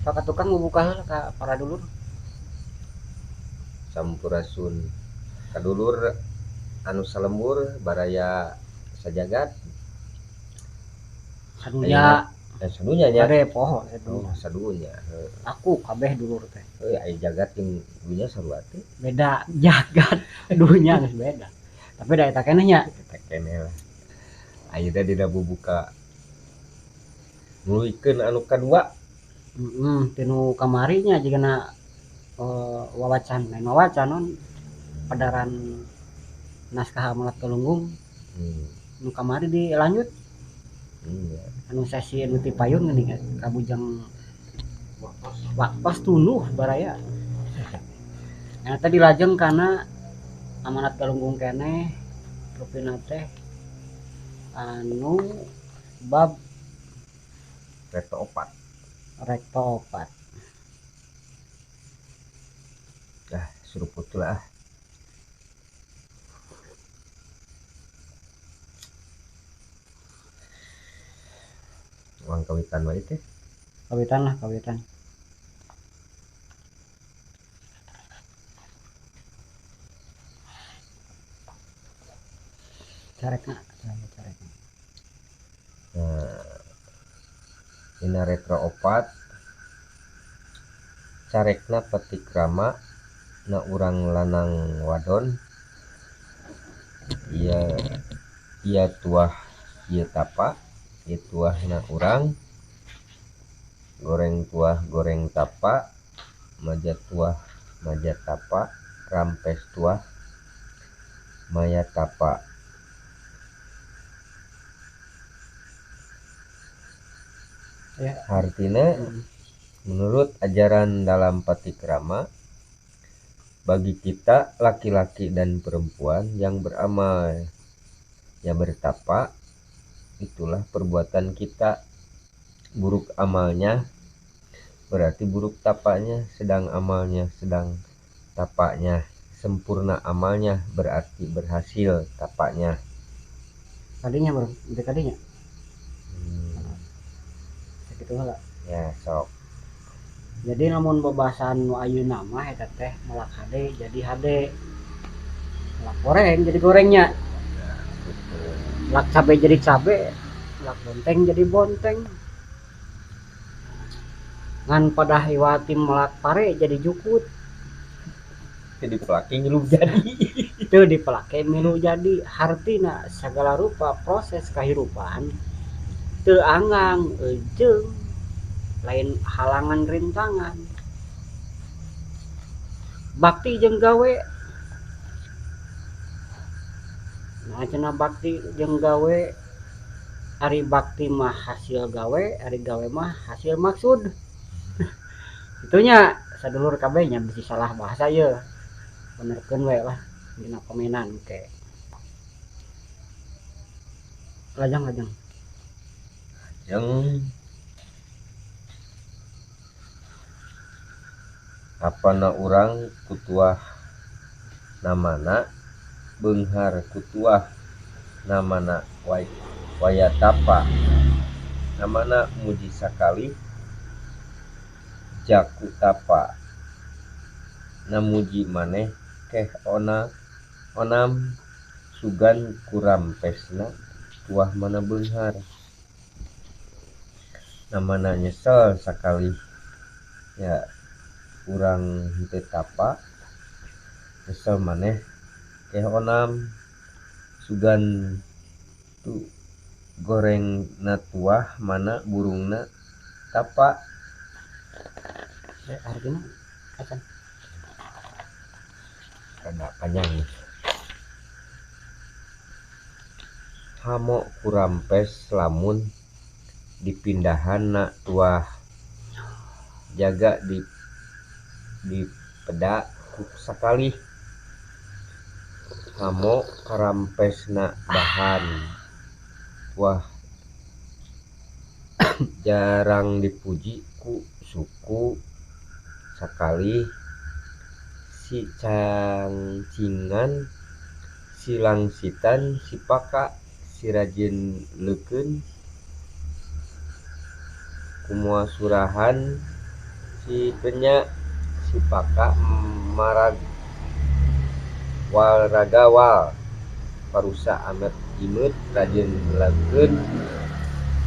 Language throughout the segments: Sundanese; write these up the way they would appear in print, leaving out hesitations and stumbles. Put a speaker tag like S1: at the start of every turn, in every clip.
S1: Sok atuh Kang buka heula ka para dulur.
S2: Sampurasun kadulur anu salembur baraya sajagat.
S1: Sadunya.
S2: Sadunya nya.
S1: Kade poho sadunya.
S2: Oh, sadunya. Heeh.
S1: Aku kabeh dulur teh.
S2: Heuh, aya jagat jeung dunya sarua teh.
S1: Beda jagat dunya geus beda. Tapi da eta keneh nya.
S2: Eta keneh lah. Ayeuna dina bubuka nuluykeun anu kadua.
S1: Heeh, tinu kamari nya jigana wawacan, lain wawacan non padaran naskah Amanat Galunggung. Nu kamari dilanjut.
S2: Iya.
S1: Anu sesi anu ti payun geuning ka bujang waktos tunduh baraya. Nah tadi lajeng kana Amanat Galunggung keneh rupina teh anu bab
S2: rekto opat.
S1: Rekto opat.
S2: Ah, suruput lah. Uang kawitan wae teh.
S1: Kawitan lah, kawitan. Carekna, carekna.
S2: Nah, dina retro opat carekna patikrama na urang lanang wadon ia tuah ieu tapa ieu tuah na urang goreng tuah goreng tapa maja tuah maja tapa rampes tuah maya tapa.
S1: Ya.
S2: Artinya, menurut ajaran dalam patikrama, bagi kita laki-laki dan perempuan yang beramal, yang bertapa, itulah perbuatan kita. Buruk amalnya berarti buruk tapanya, sedang amalnya sedang tapanya, sempurna amalnya berarti berhasil tapanya.
S1: Tadinya bro, itu tadinya. Sakitu heula.
S2: Ya, sok.
S1: Jadi lamun babasan nu ayeuna mah eta teh melak hade jadi hade. Melak goreng jadi gorengnya.
S2: Ya, gitu.
S1: Melak cabe jadi cabe, melak bonteng jadi bonteng. Ngan padah iwati melak pare jadi jukut.
S2: Jadi pelake ngilu jadi.
S1: Teu dipelake milu jadi. Hartina sagala rupa proses kahirupan teu anggang jeung lain halangan rintangan. Bakti jeung gawe. Nah cenah bakti jeung gawe, ari bakti mah hasil gawe, ari gawe mah hasil maksud. Itunya sadulur kabeh nya bisi salah bahasa ieu. Benerkeun we lah dina komenan ke. Lajang-lajang.
S2: Lajeng apana urang kutuah namana beunghar kutuah namana wayatapa namana muji sakali jaku tapa namuji maneh keh ona onam sugan kurampesna tuah mana beunghar namana nyesel sakali ya urang henteu tapa nyesel maneh keh onam sugan tu goreng na tuah mana burungna tapa.
S1: Artinya acan
S2: rada panjang nih. Hamo kurampes lamun dipindahan na tuah jaga di peda sakali hamo karampesna bahan tuah jarang dipuji ku suku sakali si cangcingan si langsitan si paka si rajin leukeun kumoa surahan Si kenya si paka marag walragawal parusa amet imeut rajin lekeun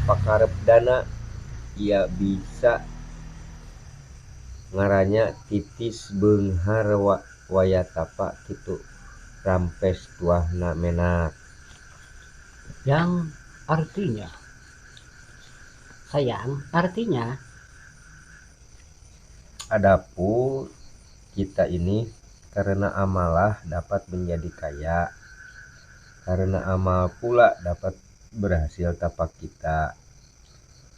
S2: pakarep dana ia bisa ngaranya titis beunghar waya tapa kitu rampes tuahna menak.
S1: Yang artinya sayang artinya
S2: adapun kita ini karena amalah dapat menjadi kaya, karena amal pula dapat berhasil tapak kita,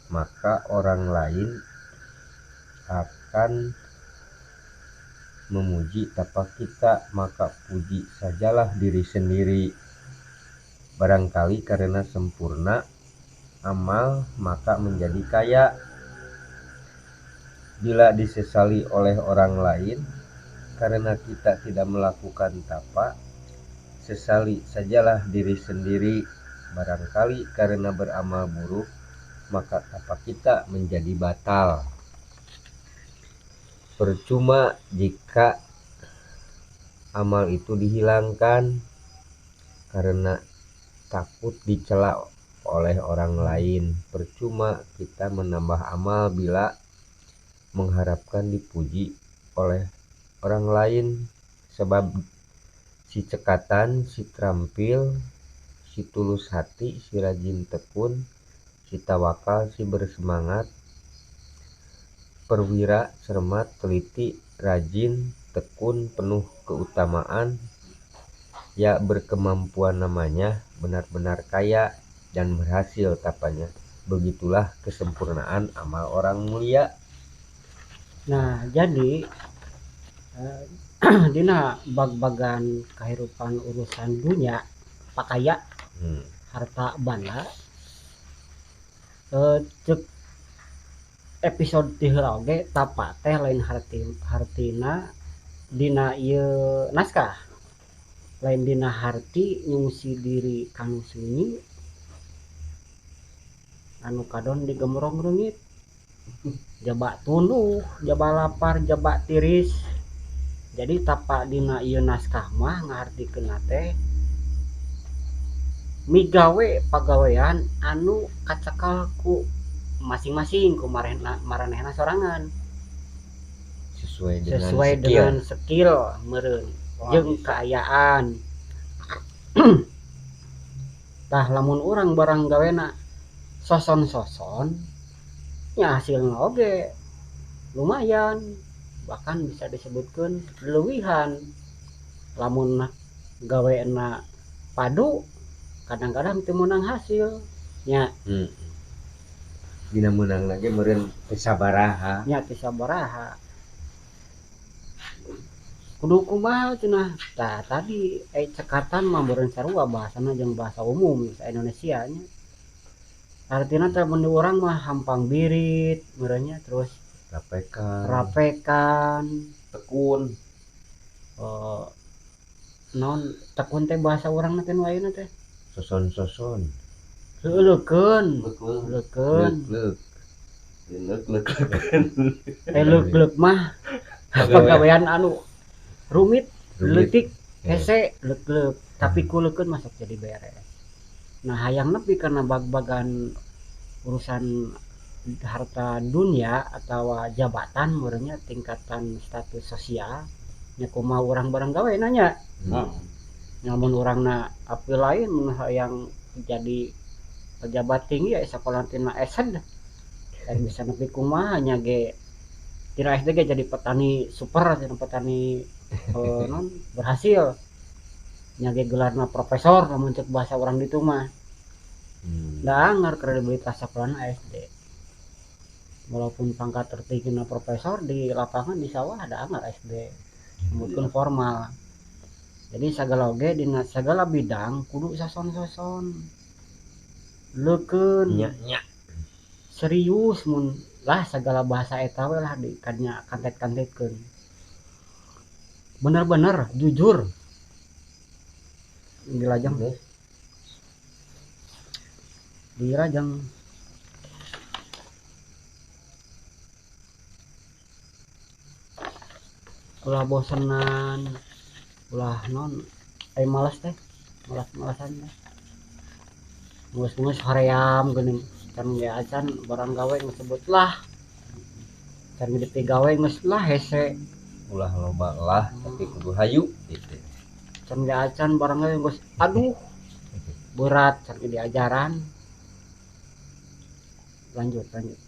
S2: maka orang lain akan memuji tapak kita, maka puji sajalah diri sendiri. Barangkali karena sempurna amal maka menjadi kaya. Bila disesali oleh orang lain karena kita tidak melakukan tapa, sesali sajalah diri sendiri. Barangkali karena beramal buruk maka tapa kita menjadi batal. Percuma jika amal itu dihilangkan karena takut dicela oleh orang lain. Percuma kita menambah amal bila mengharapkan dipuji oleh orang lain, sebab si cekatan, si terampil, si tulus hati, si rajin tekun, si tawakal, si bersemangat, perwira, cermat, teliti, rajin, tekun, penuh keutamaan, ya berkemampuan namanya, benar-benar kaya dan berhasil tapanya. Begitulah kesempurnaan amal orang mulia.
S1: Nah, jadi dina bag-bagan kehidupan urusan dunia pakaya harta banda cek episode ti heula oge tapa teh lain hartina dina ieu naskah, lain dina harti nyungsi diri kanu sunyi anu kadon digemrong reungit, jaba tunduh, jaba lapar, jaba tiris. Jadi tapa dina ieu naskah mah ngahartikeunna teh migawe pagawean anu kacekal ku masing-masing ku maranehna sorangan
S2: sesuai dengan
S1: sesuai
S2: skill.
S1: Dengan skill meureun jeung kaayaan. Tah lamun urang barang gawena soson-soson nya hasilna oge lumayan, bahkan bisa disebutkeun leuwihan. Lamun gawena padu kadang-kadang teu meunang hasil nya.
S2: Dina meunang lagi meureun teu sabaraha.
S1: Nya teu sabaraha. Kudu kumaha cenah. Tah tadi cekatan mah meureun sarua bahasana jeung bahasa umum bahasa Indonesia nya. Artina teh mun urang mah hampang birit meureun nya, terus
S2: rapekan,
S1: rapekan,
S3: tekun.
S1: Non tekun teh bahasa urang teh nu ayeuna teh
S2: soson-soson.
S1: Leukeun.
S3: Leukeun.
S1: Leukeun.
S2: Leuk-leuk.
S3: Leuk-leuk.
S1: Leuk-leuk mah pagawean anu rumit, leutik, hese, leuk-leuk. Tapi ku leukeun masuk jadi beres. Nah, hayang nepi karena bag-bagan urusan harta dunia atau jabatan meureunnya tingkatan status sosial nya kumaha urang barang gawe nanya. Namun urangna api lain mun hayang jadi pejabat tinggi ya sakola tina SD dan bisa nepi kumaha nya ge tina SD ge jadi petani super, tina petani non berhasil nya ge gelarna profesor lamun cek bahasa urang ditu mah. Da anger kredibilitas sakolana SD walaupun pangkat tertinggi profesor di lapangan di sawah ada anger SD mungkin formal. Jadi sagala oge dina sagala bidang kudu sason-sason leukeun
S2: nya-nya
S1: serius mun lah segala bahasa eta we lah di kanya kantet-kantetkeun bener-bener jujur dilajeng dirajeng. Ulah bosenan, ulah non males teh, malas-malasan teh. Geus-geus hoream geuning can ge acan barang gawe geus sebut lah. Can ge dipigawe geus lah hese.
S2: Ulah loba lah, tapi kudu hayu gitu.
S1: Can ge acan barang gawe geus aduh berat can ge diajaran. Lanjut, lanjut.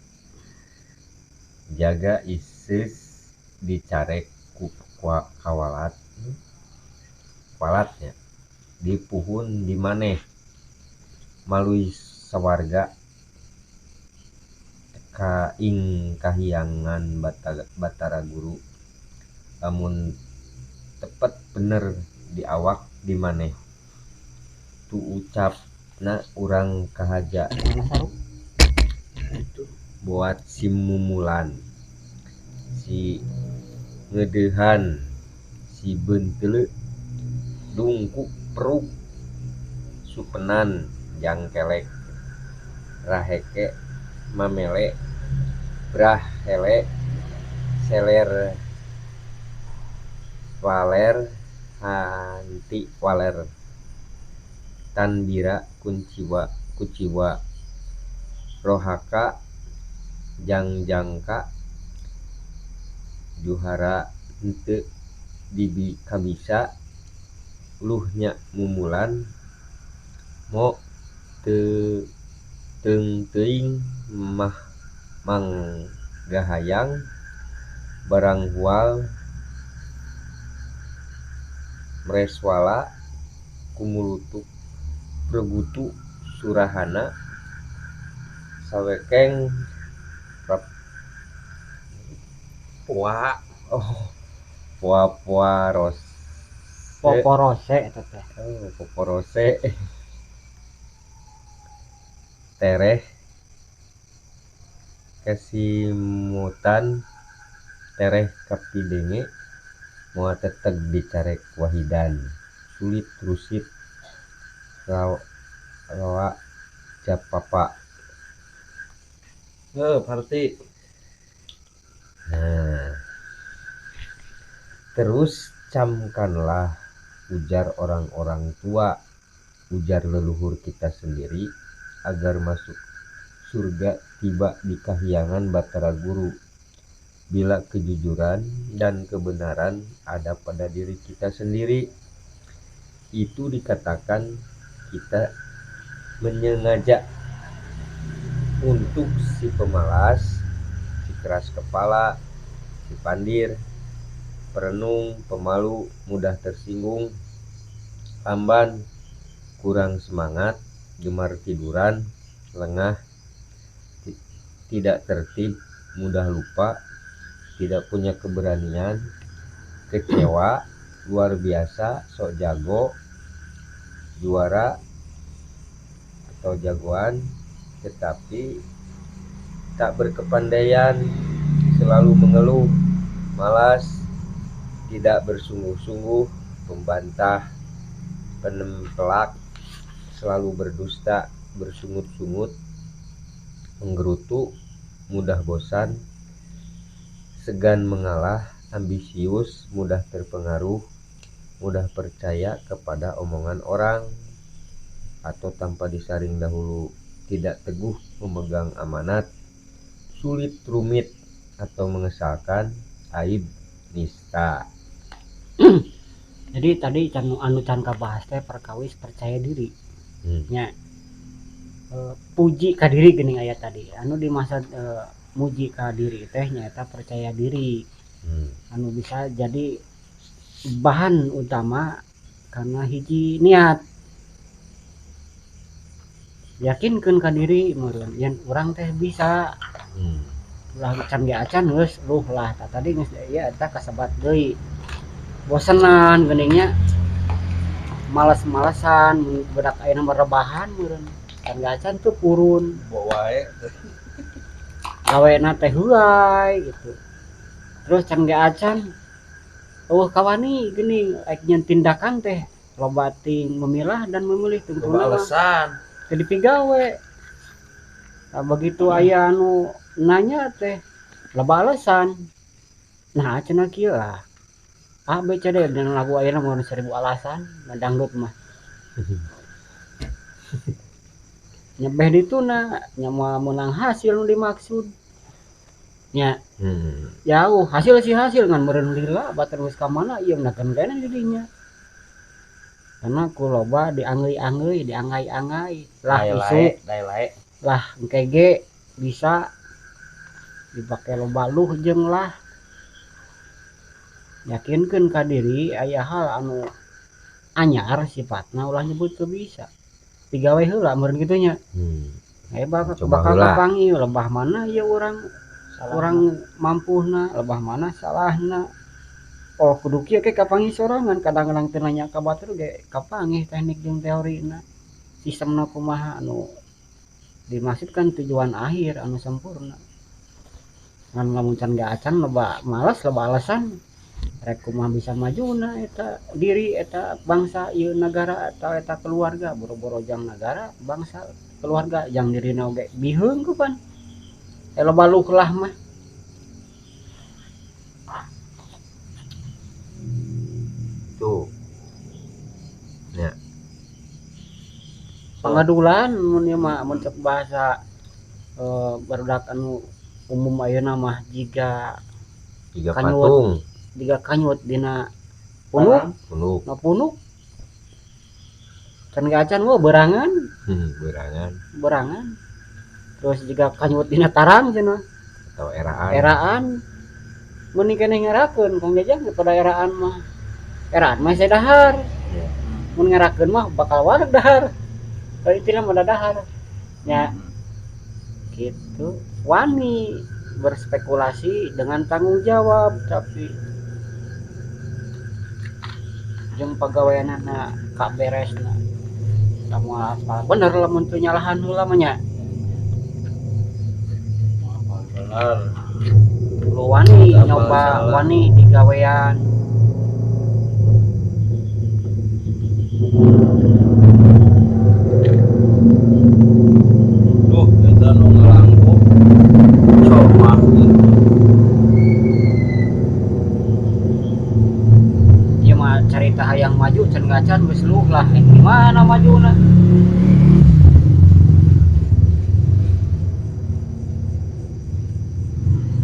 S2: Jaga iseus dicarek ku kawalat, walatnya di puhun di maneh malui sawarga ka ing kahiyangan Batara Guru lamun tepet bener di awak di maneh tu ucapna urang kahaja buat si mumulan si ngedeuhan si beunteuleu dungkuk peruk supenan jangkelek raheke mamele brah hele seler waler hanti waler tanbira kunciwa kuciwa rohaka jangjangka juhara henteu dibi kabisa luhnya mumulan mo teu teung teuing mah manggahayang barang hual mreswala kumulutuk pregutu surahana sawekeng
S3: Poa.
S2: Oh, poa-poa rose.
S1: Poporose eta teh.
S2: Oh, poporose tereh kasimutan tereh kapidenge moal teteg dicarek wahidan sulit rusit roa japapa.
S3: Heuh, parti.
S2: Nah, terus camkanlah ujar orang-orang tua, ujar leluhur kita sendiri agar masuk surga tiba di kahiyangan Batara Guru bila kejujuran dan kebenaran ada pada diri kita sendiri. Itu dikatakan kita menyengaja untuk si pemalas, si keras kepala, si pandir, perenung, pemalu, mudah tersinggung, lamban, kurang semangat, gemar tiduran, lengah, tidak tertib, mudah lupa, tidak punya keberanian, kecewa, luar biasa, sok jago, juara atau jagoan, tetapi tak berkepandaian, selalu mengeluh, malas, tidak bersungguh-sungguh, pembantah, penempelak, selalu berdusta, bersungut-sungut, menggerutu, mudah bosan, segan mengalah, ambisius, mudah terpengaruh, mudah percaya kepada omongan orang atau tanpa disaring dahulu, tidak teguh memegang amanat, sulit rumit atau mengesalkan, aib nista.
S1: Jadi tadi can anu can kabahas teh perkawis percaya diri. Nya. Puji ka diri geuning aya tadi. Anu di masa muji ka diri teh nyaeta percaya diri. Anu bisa jadi bahan utama karena hiji niat. Yakinkeun ka diri meureun yen urang teh bisa. Ulah can ge acan geus luh lah tah tadi geus ieu eta kasebat deui. Bosenan geuning nya. Malas-malasan budak ayeuna mah rebahan meureun. Can ge acan teu purun.
S3: Bawa wae.
S1: Gawena teh heuay gitu. Terus can ge acan eueuh kawani geuning aek nyeun tindakan teh loba ting memilah dan memilih tungtungna
S3: Loba
S1: mah
S3: alasan.
S1: Teu dipigawe. Tah begitu aya anu nanya teh loba alasan. Nah cenah kieu lah. A B C D dan lagu ayeuna mah 1000 alasan dangdut mah. Nyebeh dituna nya moal meunang hasil nu dimaksud. Nya. Jauh hasil sih hasil ngan meureun lila batur geus ka mana ieu nakeun keneh di dinya. Karena ku loba diangeuy-angeuy, diangai-angai lah isuk lah engke ge bisa dipake loba luh jeung lah. Yakinkeun ka diri aya hal anu anyar sifatna ulah nyebut teu bisa. Digawe heula meureun kitu nya. Bakal kapanggih lebah mana ieu urang urang mampuhna, lebah mana salahna. Oh kudu kieu ke kapanggih sorangan kadang-kadang teu nanya ka batur ge kapanggih teknik jeung teorina. Sistemna kumaha anu dimaksudkan tujuan akhir anu sempurna. Ngan lamun can ge acan loba malas loba alasan rek kumaha bisa majuna eta diri eta bangsa ieu nagara atau eta keluarga boro-boro jang nagara bangsa keluarga jang dirina oge biheung ku pan. Loba luh lah mah.
S2: Tuh. Ya.
S1: Pangadulan mun ieu mah mun cek bahasa barudak anu umum ayeuna mah jiga kanyut,
S2: patung.
S1: Jiga kanyut dina punuk.
S2: Punuk.
S1: Na punuk. Can ge acan wo berangan.
S2: Berangan.
S1: Berangan. Terus jiga kanyut dina tarang cenah.
S2: Atau eraan.
S1: Eraan. Mun keneh ngerakeun Kang Jajang pada eraan mah. Eraan mah saya dahar.
S2: Yeah.
S1: Mun ngerakeun mah bakal wareg dahar. Kalau itu mah dahar. Nya. Gitu. Wani berspekulasi dengan tanggung jawab tapi jeung pagaweanana kaberesna. Samoal apa bener lamun teu nyalahan heula mah nya.
S3: Bener.
S1: Lu wani nyoba wani digawean.
S3: Duh, eta nu ngalangkung. Comah gitu.
S1: Ieu mah carita hayang maju can gacan geus luh lah di mana majuna.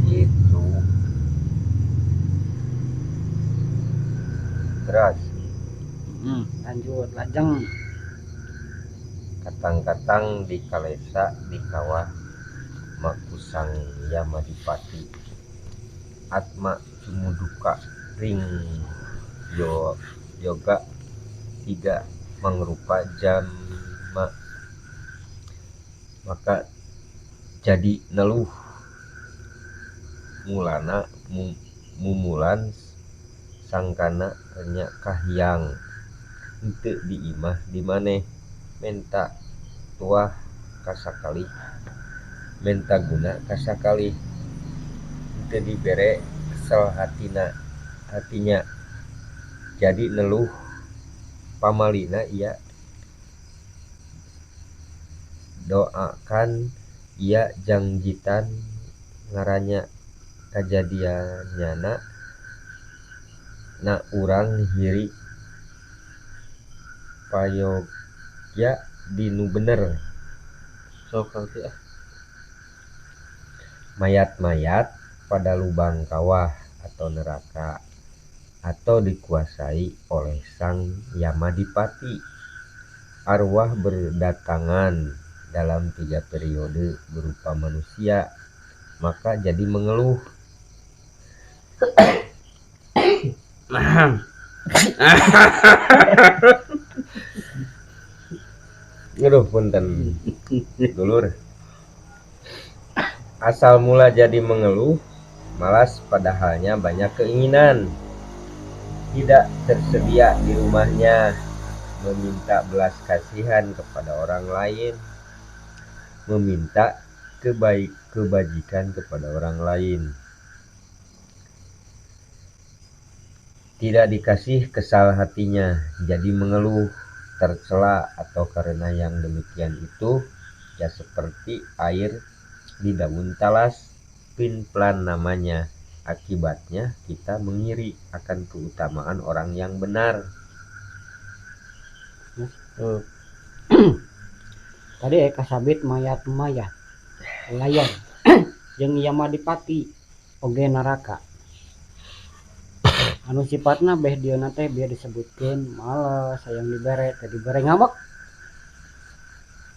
S2: Gitu. Terus.
S1: Lanjut lajeng.
S2: Katang-katang di kalesa di kawah makusang Yamadipati Atma cumuduka ring yo yoga tiga mangrupa jama maka jadi neluh mulana mumulan sangkana renya kahyang henteu di imah di maneh menta tuah kasakali menta guna kasakali henteu dibere kesel hatina hatinya jadi neluh pamalina ia doakan ia jangjitan ngarannya kajadiannyana na urang hiri payogya dinu bener
S3: sok nanti ah
S2: mayat-mayat pada lubang kawah atau neraka atau dikuasai oleh sang Yamadipati. Arwah berdatangan dalam 3 periode berupa manusia, maka jadi mengeluh. Aduh punten dulur. Asal mula jadi mengeluh, malas padahalnya banyak keinginan. Tidak tersedia di rumahnya, meminta belas kasihan kepada orang lain, meminta kebajikan kepada orang lain. Tidak dikasih kesal hatinya, jadi mengeluh, tercela atau karena yang demikian itu, ya seperti air di daun talas, pinplan namanya. Akibatnya kita mengiri akan keutamaan orang yang benar.
S1: Tadi kasabit mayat-mayat layon jeung Yamadipati oge neraka. Anu sifatna beh dieuna teh biar disebutkeun males hayang dibere teh dibere ngambek.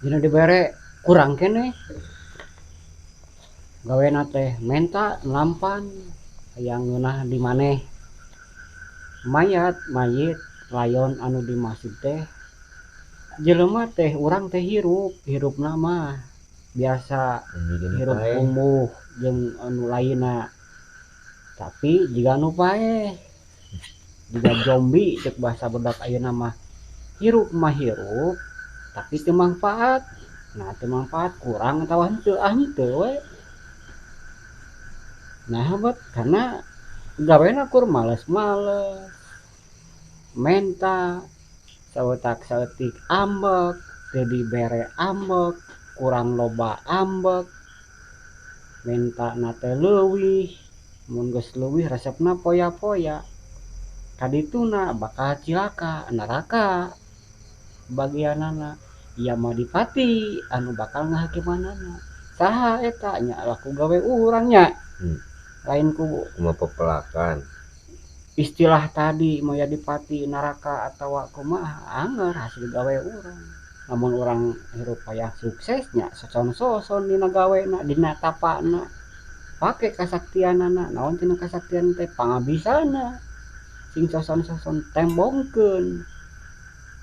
S1: Dina dibere kurang keneh. Gawena teh menta nampan hayang ngeunah di maneh. Mayat mayit layon anu dimaksud teh jelema teh urang teh hirup, hirupna mah biasa hirup kumuh jeung anu lainna. Tapi jiga anu paeh jiga zombie cek bahasa budak ayeuna mah hirup mah hirup tapi teu mangfaat. Nah teu mangfaat kurang atawa henteu, ah henteu we. Nah bet karena gawena kur males-males menta saeutak saeutik ambek teu dibere ambek kurang loba ambek menta na teh leuwih mun geus leuwih resepna poya-poya kadituna bakal cilaka neraka bagianana Yamadipati anu bakal ngahakimanana saha eta nya laku gawe urang nya. Lain ku
S2: kumaha pepelakan
S1: istilah tadi Mayadipati neraka atawa kumaha anger hasil gawe urang. Namun urang hirup hayang suksesnya soson-soson dina gawena dina tapana pake kasaktianana naon cenah kasaktian teh pangabisana sing soson-soson tembongkeun.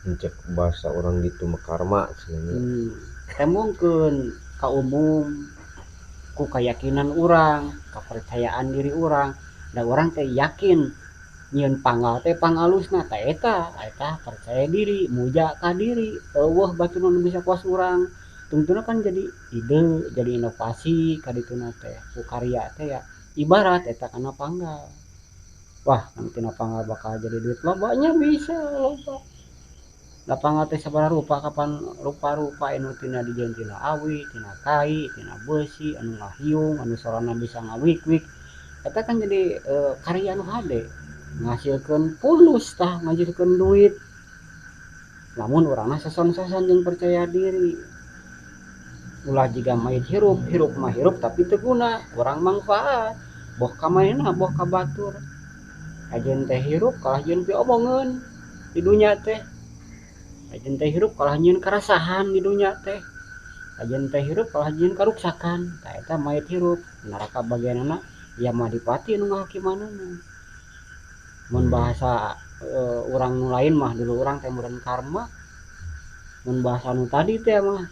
S2: Cek bahasa orang gitu mah karma cenah.
S1: Tembongkeun ka umum ku keyakinan urang, kepercayaan diri urang. Da urang teh yakin nyieun panggal teh pangalusna teh eta, eta percaya diri, muja ka diri, eueuh batur nu bisa kuas urang. Tungtuna kan jadi ide, jadi inovasi ka dituna teh, ku karya teh ya ibarat eta kana panggal. Wah, tina panggal bakal jadi duit loba nya bisa loba. Da panggal teh sabaraha rupa kapan rupa-rupa anu tina dijieun tina awi, tina kai, tina beusi, anu ngahiung, anu sorana bisa ngawik-wik. Eta kan jadi karya anu hade, ngahasilkeun pulus tah, ngahasilkeun duit. Lamun urangna soson-soson jeung percaya diri. Ulah jiga mayit hirup, hirup mah hirup tapi teu guna, kurang manfaat. Boh ka manehna, boh ka batur. Kajeun teh hirup kalah jeung piomongeun di dunya teh. Kajeun teh hirup kalah nyieun karasahan di dunya teh. Kajeun teh hirup kalah nyieun karuksakan. Tah eta mayit hirup, neraka bagianana Yamadipati nu ngahakimanana. Mun bahasa urang nu lain mah dulu urang teh meureun karma. Mun bahasa nu tadi teh mah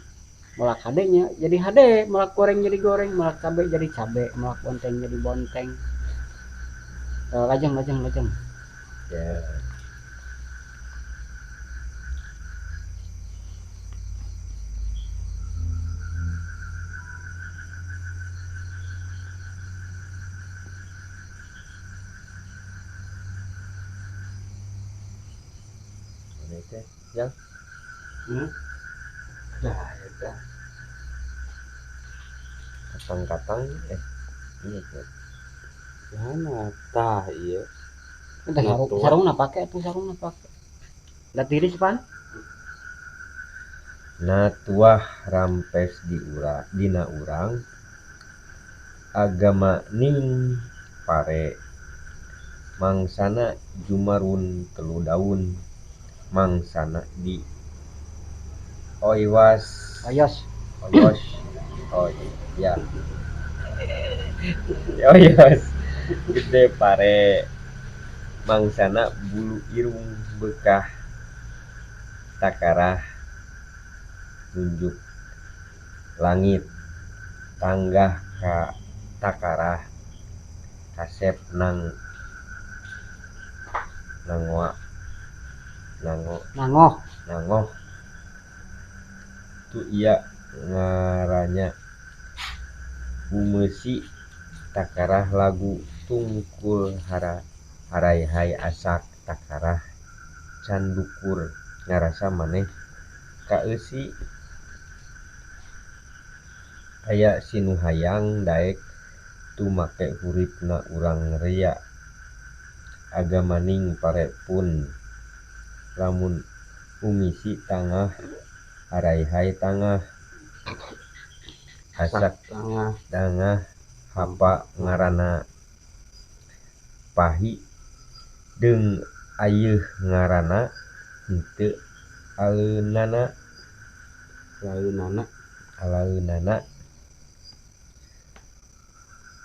S1: melak hade nya jadi hade, melak goreng jadi goreng, melak cabe jadi cabe, melak bonteng jadi bonteng. Lajeng lajeng lajeng.
S2: Ya. Ya.
S3: Nah, eta.
S2: Katang-katang iya teh.
S3: Mana tah ieu?
S1: Eta sarungna pake atuh, sarungna pake. Da tiris pan?
S2: Natuah rampes di ura, dina urang agama ning pare mangsana jumarun telu daun mangsana di oiwas
S1: oyos
S2: oyos oh ya oyos gede pare mangsana bulu irung bekah takarah nunjuk langit tanggah ka takarah kasep nang nangoa nango
S1: nangoh
S2: nangoh tu iya ngaranya bumeusi takarah lagu tungkul hara haraihai asak takarah candukur ngarasa maneh kaeusi aya sinuhayang daek Kitu make huripna urang rea agamaning pare pun lamun umisi tangah araihay tangah asak
S3: tangah
S2: tangah hapa ngaranna pahi deung ayeuh ngaranna henteu aleunana
S3: laeunana
S2: alaeunana.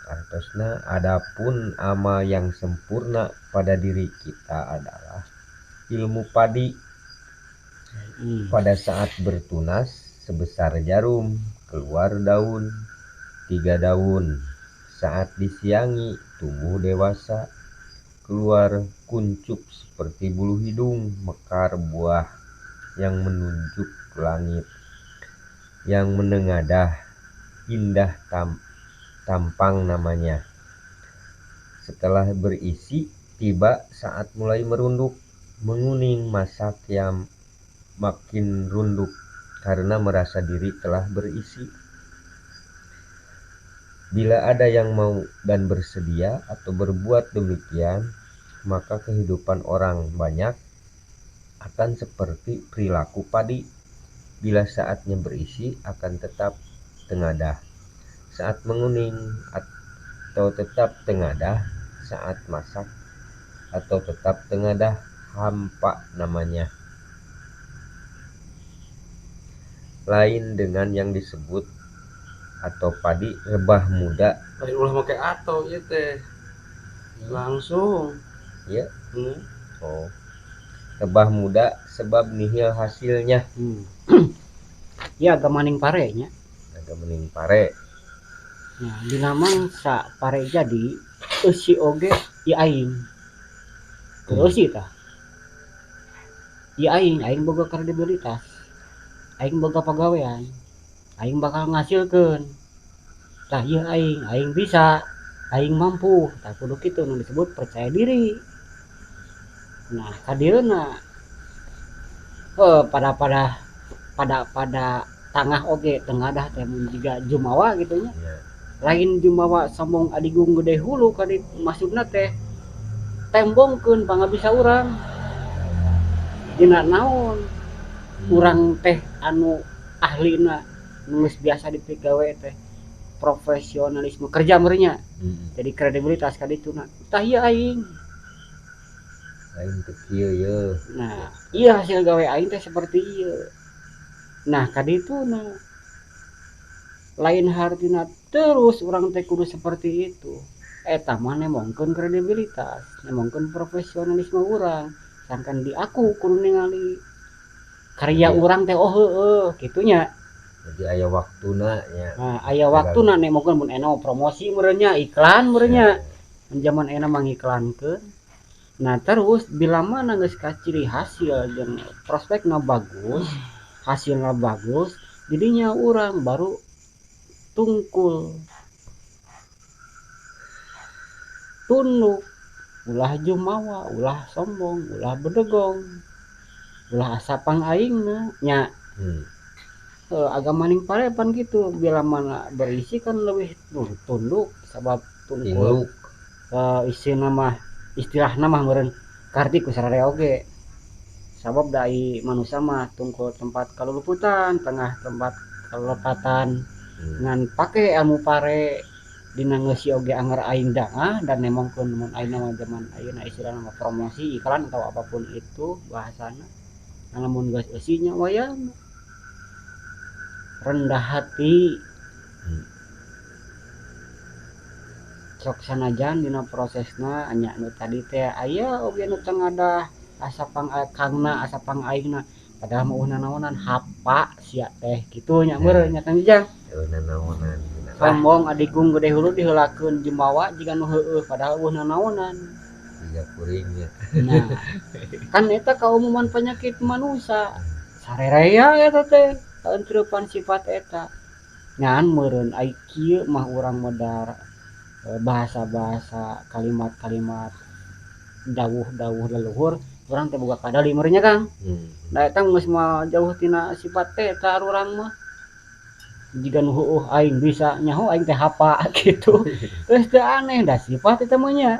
S2: Artosna adapun amal yang sempurna pada diri kita adalah ilmu padi. Pada saat bertunas sebesar jarum keluar daun 3 daun, saat disiangi tumbuh dewasa keluar kuncup seperti bulu hidung, mekar buah yang menunjuk ke langit, yang menengadah indah tampang namanya. Setelah berisi tiba saat mulai merunduk, menguning masak yang makin runduk karena merasa diri telah berisi. Bila ada yang mau dan bersedia atau berbuat demikian, maka kehidupan orang banyak akan seperti perilaku padi. Bila saatnya berisi akan tetap tengadah, saat menguning atau tetap tengadah, saat masak atau tetap tengadah, hampa namanya. Lain dengan yang disebut atau padi rebah muda.
S3: Lain ulah make atau ieu teh. Langsung.
S2: Iya. Oh. Rebah muda sebab nihil hasilnya.
S1: Ya agak maning pare nya.
S2: Agak maning pare.
S1: Nah, dina mangsa pare jadi eusi oge ieu aing. Teu eusi tah. Ieu aing, aing boga kredibilitas. Aing boga pagawean. Aing bakal ngasilkeun. Tah ieu aing, aing bisa, aing mampu. Tah kudu kitu nu disebut percaya diri. Nah, kadieuna pada pada pada pada tangah oge tengadah teh mun jiga jumawa gitu nya. Lain jumawa sombong adigung gede hulu kadi maksudna teh tembongkeun pangabisa urang. Dina naon urang teh anu ahlina nu geus biasa dipigawe teh profesionalisme kerja meureun nya. Jadi kredibilitas ka dituna. Tah ieu aing.
S2: Aing teh kieu ye.
S1: Nah, ieu hasil gawe aing teh seperti ieu. Nah, ka dituna lain hartina terus urang teh kudu seperti itu. Eta mah nemongkeun kredibilitas, nemongkeun profesionalisme urang. Sangkan di aku kudu ningali karya urang teh oh heueuh kitu nya.
S2: Jadi aya waktuna nya.
S1: Nah, aya waktuna nemongkeun mun ena promosi meureun nya, iklan meureun nya. Mun zaman ena mah ngiklankeun. Nah, terus bila mana geus kaciri hasil jeung prospekna bagus, hasilna bagus, jadinya urang baru tungkul. Tunduk, ulah jumawa, ulah sombong, ulah bedegong, ulah asa pangaingna nya. Agama ning parepan gitu, bila mana berisi kan lebih tunduk sabab tungkul. Isina mah istilahna mah meureun karti ku sararea oge. Sabab dai manusia mah tungkul tempat kaluluputan, tengah tempat kalulepatan. Ngan pake ilmu pare dina ngeusi oge anger aing dangah dan nemongkeun mun ayeuna mah zaman ayeuna istilahna mah promosi iklan atau apapun itu bahasana. Lamun geus eusi nya wayahna rendah hati. Sok sanajan dina prosesna nya nu tadi teh aya oge nu tengadah asa pangkangna asa pangaingna padahal mah eueuh nanaonan hapa sia teh kitu nya meureun nya Kang Jang.
S2: Eueuh nanaonan.
S1: Sombong adigung gede hulu diheulakeun jumawa jiga nu heueuh padahal eueuh nanaonan.
S2: Jiga kuring nya.
S1: Nah, kan eta kaumuman penyakit manusia. Sarerea eta teh kaentreupan sifat eta. Ngan meureun ai kieu mah urang medar bahasa-bahasa kalimat-kalimat dawuh-dawuh leluhur urang teh boga kadali meureun nya Kang. Da eta geus mah jauh tina sifat teh eta urang mah. Jiga nu heueuh aing bisa nyaho aing teh hapa gitu. Geus teu aneh da sifat eta mah nya.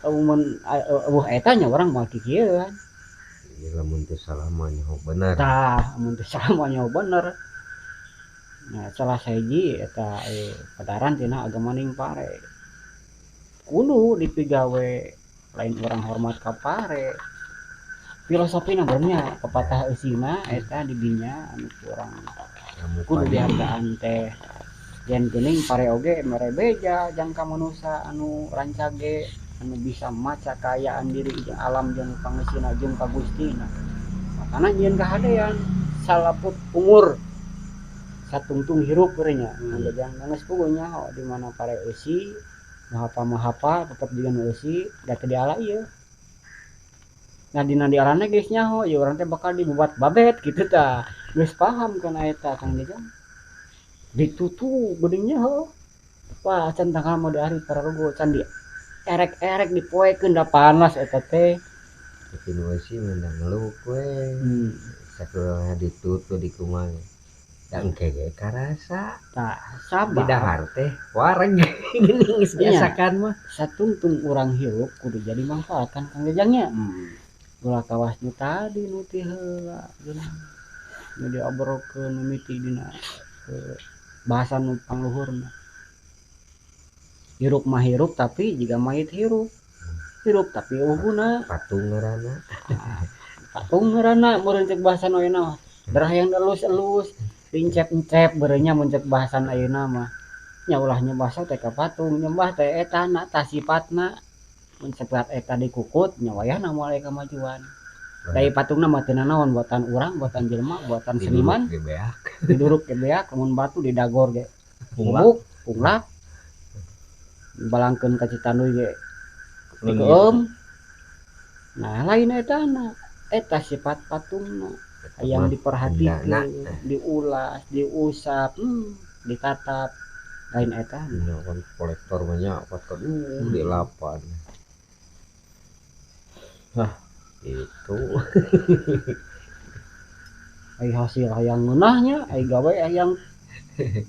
S1: Mun eueuh eta nya urang moal kikieuan.
S2: Ieu lamun teu salah mah nyaho bener.
S1: Tah, mun teu salah mah nyaho bener. Nah, salah sahiji eta padaran tina agama ning pare. Kudu dipigawe lain urang hormat ka pare. Filosofina bener pepatah eusina eta di dinya anu kurang kudu dihargaan teh. Yen geuning pare oge mere beja jangka manusa anu rancage anu bisa maca kaayaan diri jeung alam jeung pangeusina jeung ka Gustina. Makana nyieun kahadean salaput umur satungtung hirup nya. Jang geus puguh nyaho di mana pare eusi mahapa-mahapa tetep jiga nu eusi da teu diala ieu. Nah dina dialana geus nyaho ieu urang teh bakal dibuat babet kitu tah. Geus paham kana eta Kang Jajang. Ditutu geuning nya heuh. Wah can tanggal mah ari pararugo can di erek-erek dipoekeun da panas eta teh.
S2: Tapi nu eusi mah da ngeluk we. Sakumaha ditutu di kumaha. Da engke ge karasa.
S1: Tah sabar.
S2: Di dahar teh wareg geuning geus biasakan mah.
S1: Satungtung urang hirup kudu jadi manfaat kan Kang Jajang nya. Ulah kawas nu tadi nu ti heula geuning. Nu diobrolkeun mimiti dina bahasa nu pangluhurna. Hirup mah hirup tapi jiga mayit hirup. Hirup tapi eueuh guna.
S2: Patung ngaranna.
S1: Patung ngaranna meureun cek bahasa nu ayeuna mah. Darah yang elus-elus, dincep-encep beureunya mun cek bahasan ayeuna mah. Nya ulah nyembah teh ka patung, nyembah teh etana tah sifatna. Mun sifat eta dikukut nya wayahna moal aya kamajuan. Dari patungna mah teu nanaon buatan urang, buatan jelema, buatan seniman. Diduruk ge beak, mun batu didagor ge. Bubuk, punglak. Balangkeun ka Citanduy ge dikeum. Nah, lain etana. Eta sifat patungna yang diperhatikan, diulas, diusap, ditatap. Lain eta.
S2: Nya kan kolektor mah nya kotor di lapan. Hah, itu.
S1: Ai hasil hayang ngeunahnya, ai gawe hayang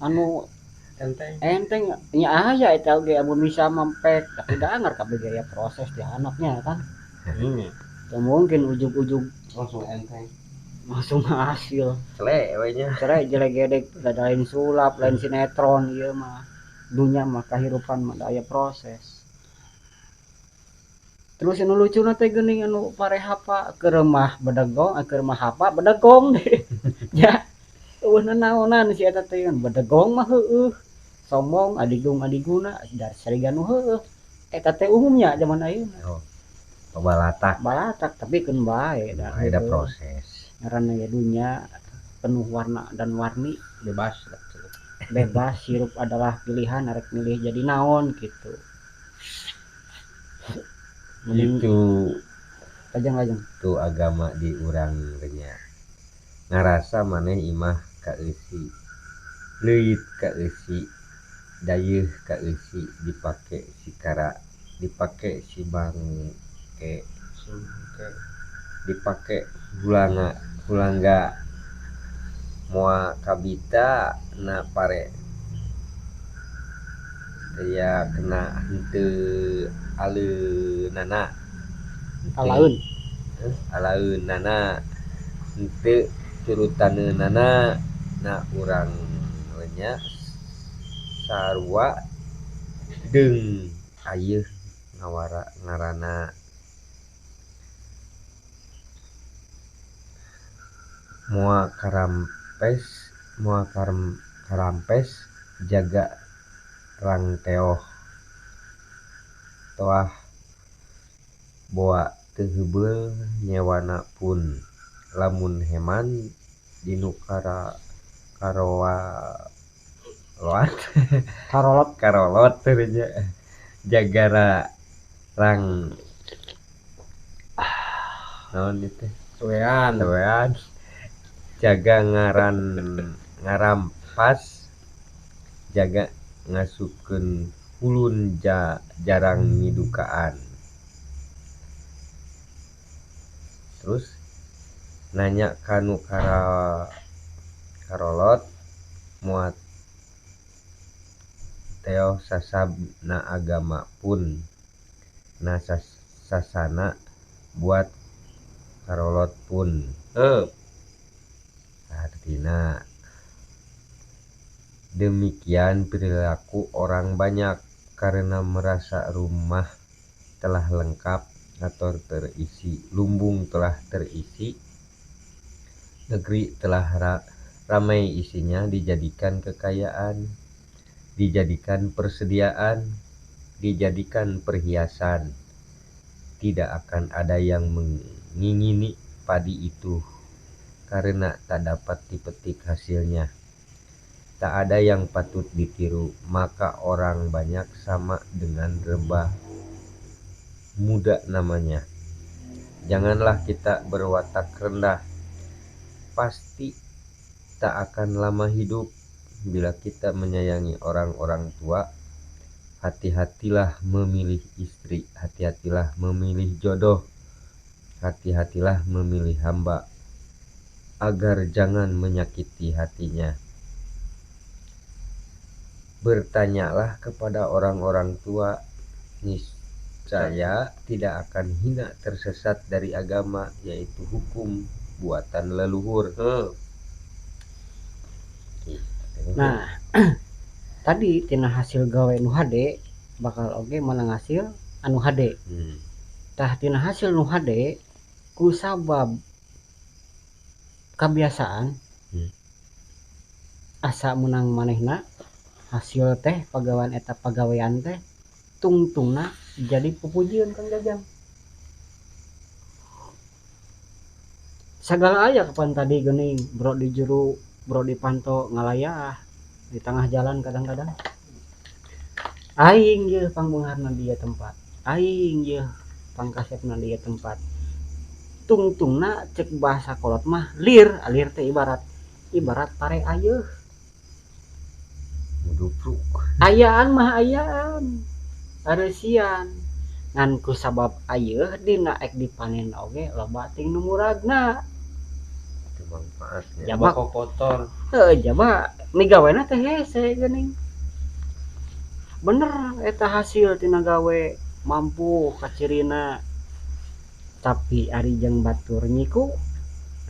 S1: anu
S3: enteng.
S1: Enteng nya aya eta oge amun bisa mampek, tapi da anger kabeh gaya proses di anaknya kan. Teu mungkin ujug-ujug
S3: langsung enteng.
S1: Langsung hasil.
S2: Cele we nya.
S1: Cele jelegedeg da lain sulap, lain sinetron ieu mah. Dunya mah kahirupan mah aya proses. Terus anu lucuna teh geuning anu parehapa keur mah bedegong, keur mah hapa bedegong deh. Ya, eueuh nanaonan si eta teh bedegong mah heueuh. Sombong adigung adiguna dar sariga nu heueuh. Eta teh umumnya zaman ayeuna.
S2: Oh. Balatak.
S1: Balatak tapi keun bae da.
S2: Ada proses.
S1: Ngaranna ya dunya penuh warna dan warni,
S3: bebas lah.
S1: Bebas hirup adalah pilihan, arek milih jadi naon gitu.
S2: Itu
S1: lajeng-lajeng
S2: tuh agama di urang nya ngarasa maneh imah kaeusi leuit kaeusi dayeuh kaeusi dipake si kara dipake si bangke dipake hulanga hulangga moal kabita na pare ya kena henteu aleunana
S1: alaeun
S2: alaeunana henteu turutaneunana na urang nya sarua deung ayeuh ngawara ngaranna moal karampes moal karampes jaga rangteoh toah boa teu heubeul nyewana pun lamun heman dinu karoa loat
S1: karolot
S2: karolot teh nya jaga rang naon ieu teh
S3: soean
S2: soean jaga ngaran ngarampas jaga ngasupkeun hulun jarang ngidukaan. Terus nanya kanu karolot Teoh sasab na agama pun na sasana buat karolot pun. Artina demikian perilaku orang banyak karena merasa rumah telah lengkap atau terisi, lumbung telah terisi, negeri telah ramai isinya, dijadikan kekayaan, dijadikan persediaan, dijadikan perhiasan. Tidak akan ada yang mengingini padi itu karena tak dapat dipetik hasilnya. Tak ada yang patut ditiru, maka orang banyak sama dengan rebah muda namanya. Janganlah kita berwatak rendah, pasti tak akan lama hidup. Bila kita menyayangi orang-orang tua, hati-hatilah memilih istri, hati-hatilah memilih jodoh, hati-hatilah memilih hamba, agar jangan menyakiti hatinya. Bertanyalah kepada orang-orang tua, niscaya tidak akan hina tersesat dari agama, yaitu hukum buatan leluhur.
S1: Nah, tadi tina hasil gawe nu hade bakal oge menang hasil anu hade. Tah tina hasil nu hade ku sabab kebiasaan asa menang manehna hasil teh pagawean eta pagawean teh tungtungna jadi pupujieun Kang Jajang. Sagala aya kapan tadi geuning bro di jero bro di panto ngalayah di tengah jalan kadang-kadang. Aing yeuh pangbeungharna dia tempat, aing yeuh pangkasepna dia tempat. Tungtungna cek bahasa kolot mah lir, alir teh ibarat ibarat pare ayeuh.
S2: Mudupruk.
S1: Ayaan mah ayaan. Areusian. Ngan ku sabab ayeuh dina ek dipanen oge loba ting nu muragna.
S2: Teu mangfaatnya.
S1: Jaba
S3: Bako kotor.
S1: Heuh, jaba migawena teh hese geuning. Bener eta hasil tina gawe mampu kacirina. Tapi ari jeung batur nyiku,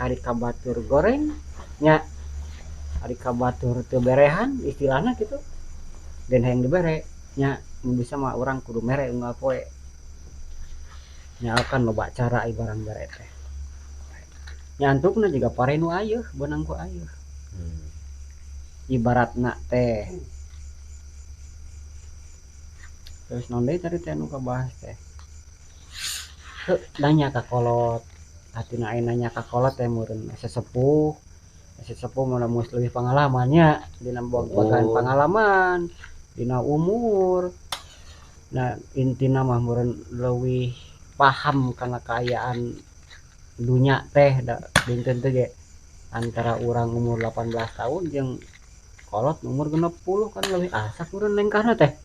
S1: ari ka batur goreng nya, ari ka batur teu berehan istilahna kitu. Dan hayang dibere nya, mun bisa mah urang kudu mere unggal poe. Nya kan loba cara ai barang bere teh. Nya antukna jiga pare nu ayeuh, beunang ku ayeuh. Ibaratna teh. Terus naon deui tadi teh anu kabahas teh? Heuh, nanya ka kolot. Atina aya nanya ka kolot teh meureun sesepuh. Sesepuh mah geus leuwih pangalamannya dina bagian pangalaman, dina umur. Nah, intina mah meureun leuwih paham kana kaayaan dunya teh da dinten teh ge antara urang umur 18 tahun jeung kolot umur 60 kan leuwih asak meureun lengkahna teh.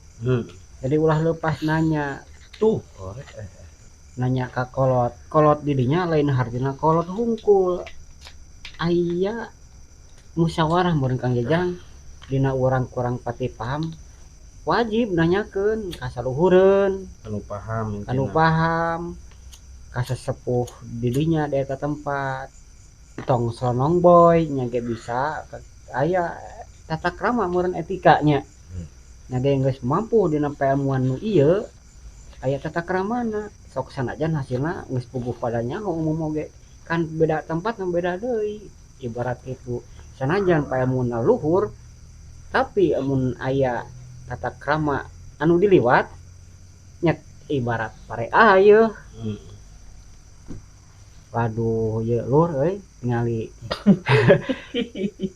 S1: Jadi ulah lepas nanya.
S3: Tuh.
S1: Nanya ka kolot. Kolot didinya lain hartina kolot hungkul. Aya musyawarah meureun Kang Jajang dina urang kurang pati paham wajib nanyakeun ka saluhureun
S3: anu paham intina.
S1: Anu paham ka sesepuh didinya di eta tempat. Tong selonong boy nya ge bisa aya tata krama meureun etikanya. Nya ge geus mampu dina pailmuan nu ieu aya tata kramana. Sok sanajan hasilna geus puguh pada nyaho umum oge kan beda tempat mah beda deui ibarat kitu. Sanajan pailmuna luhur tapi amun aya tata krama anu diliwat nya ibarat pare ayeuh. Waduh ieu lur euy tingali.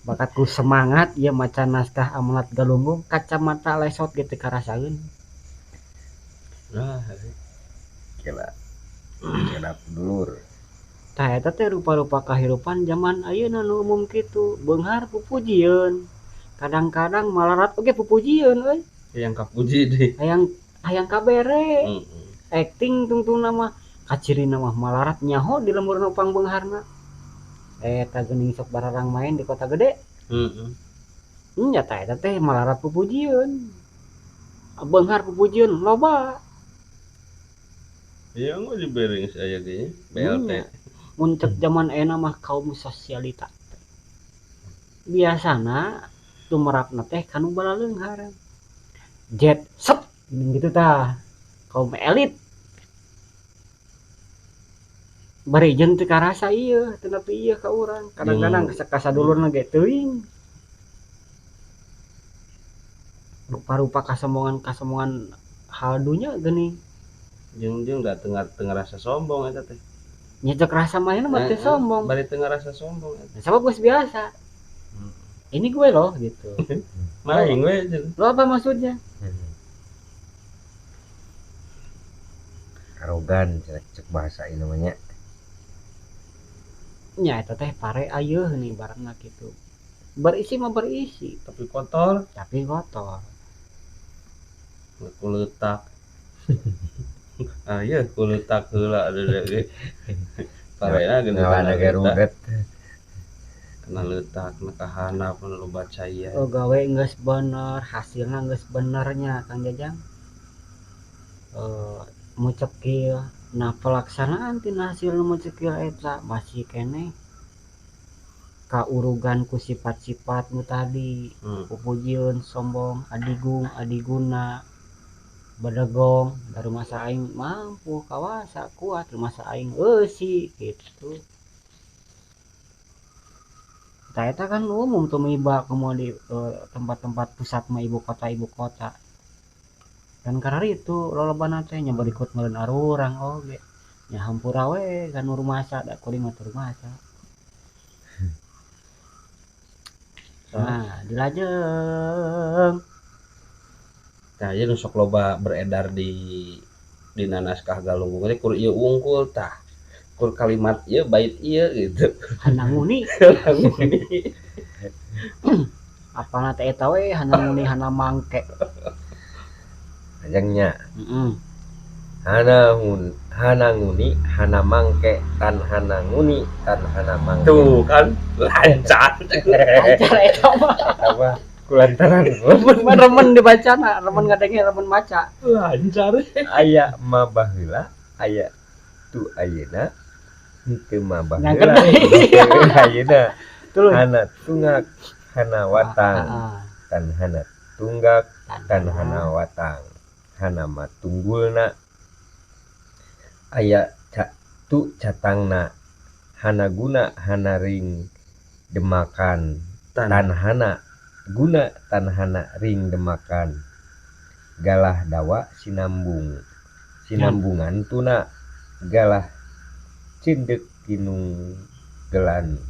S1: Bakat ku semangat ieu maca naskah amanat Galunggung kacamata lesot ge teu karasaeun.
S3: Nah,
S2: kira kira dulur.
S1: Tah eta teh rupa-rupa kahirupan zaman ayeuna nu umum kitu, beunghar pupujieun. Kadang-kadang malarat oge pupujieun euy.
S3: Hayang kapuji deui.
S1: Hayang kabere. Acting tungtungna mah kacirina mah malarat nyaho di lembur nu pangbeungharna. Eta geuning sok bararang main di kota gede. Nya tah eta teh malarat pupujieun. Beunghar pupujieun loba.
S3: Iya mah dibere geus aya ge BLT.
S1: Mun cek zaman ayeuna mah kaum sosialita. Biasana tumerapna teh kanu balaleunghar. Jet set gitu tah. Kaum elit. Bari jeung teu karasa ieu, teu nepi ieu ka urang. Kadang-kadang kasadulurna ge teuing. Rupa-rupa kasombongan-kasombongan hal dunya geuning.
S3: Jeung da teu ngarasa sombong eta teh.
S1: Nya cek rasa manehna mah teu sombong.
S3: Bari teu ngarasa sombong eta.
S1: Sabab geus biasa. Ini gue loh gitu.
S3: Maing we.
S1: Lo apa maksudnya?
S2: Arogan cek bahasa ieu namanya.
S1: Nya eta teh pare ayeuh nih barengna kitu. Berisi mah berisi,
S3: tapi kotor.
S1: Tapi kotor.
S3: Kuletak. Ah iya kuletak heula ada ge. Parena geuning
S2: kana rudet.
S3: Kana leutak na kahanap nu loba cai.
S1: Oh gawe geus bener, hasilna geus benernya Kang Jajang. Mucekil. Nah pelaksanaan tina hasil mucekil eta masih keneh kaurugan ku sifat-sifat nu tadi. Pupujieun, sombong, adigung, adiguna, bedegong, da rumasa aing mampu kawasa kuat, rumasa aing eusi gitu. Tah eta kan umum tumiba kumaha di tempat-tempat pusat mah ibu kota. Dan karena itu lolobana teh nya berikut meureun arurang oge. Nya hampura we ka nu rumasa da kuring mah teu rumasa. Nah, dilajeng.
S3: Tah ieu nu sok loba beredar di dina naskah Galunggung teh kur ieu wungkul tah. Kur kalimat ieu bait ieu gitu.
S1: Hananguni.
S3: Hananguni.
S1: Apana teh eta we hananguni hana mangke.
S2: Ajangnya. Hananguni hana mangke tan hananguni tan hana mangke.
S3: Tuh kan lancar.
S1: Lancar eta mah.
S2: Eta mah kulantaran
S1: remen dibacana, remen ngadenge, remen maca.
S3: Lancar.
S2: Aya mah baheula, aya tu ayeuna, henteu mah baheula. Ayeuna. Hana tunggak hana watang. Tan hana tunggak tan hana watang. Hana mah tunggulna. Aya tu catangna. Hana guna hana ring demakan. Tan hana guna tan hana ring demakan. Galah dawa sinambung sinambungan tuna galah cindek kinunggelan.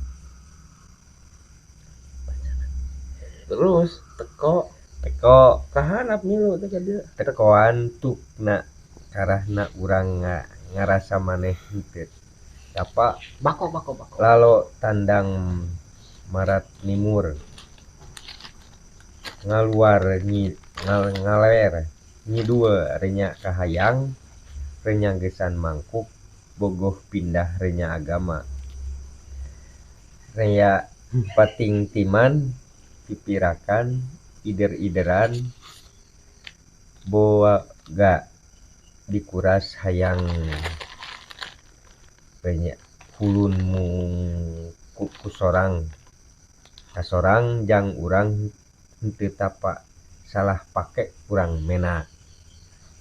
S3: Terus teko
S2: teko
S3: kahanap milu teh ka dieu
S2: tekoan tukna karahna urang ngarasa maneh henteu tapa
S1: bako bako bako
S2: lalo tandang marat nimur ngaluar nyi ngaler nyidul renya kahayang renya gesan mangkuk bogoh pindah renya agama renya patingtiman pipirakan ider-ideran boga dikuras hayang renya hulun mung kusorang kasorang jang urang henteu tapa salah pake kurang menak.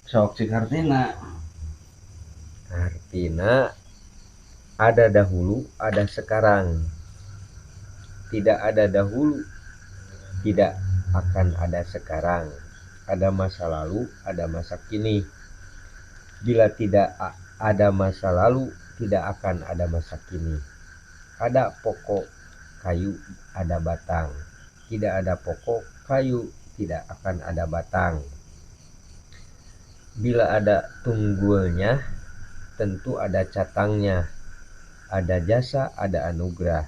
S3: Sok cik artina.
S2: Artina ada dahulu ada sekarang. Tidak ada dahulu tidak akan ada sekarang. Ada masa lalu, ada masa kini. Bila tidak ada masa lalu, tidak akan ada masa kini. Ada pokok kayu, ada batang. Tidak ada pokok kayu, tidak akan ada batang. Bila ada tunggulnya, tentu ada catangnya. Ada jasa, ada anugerah.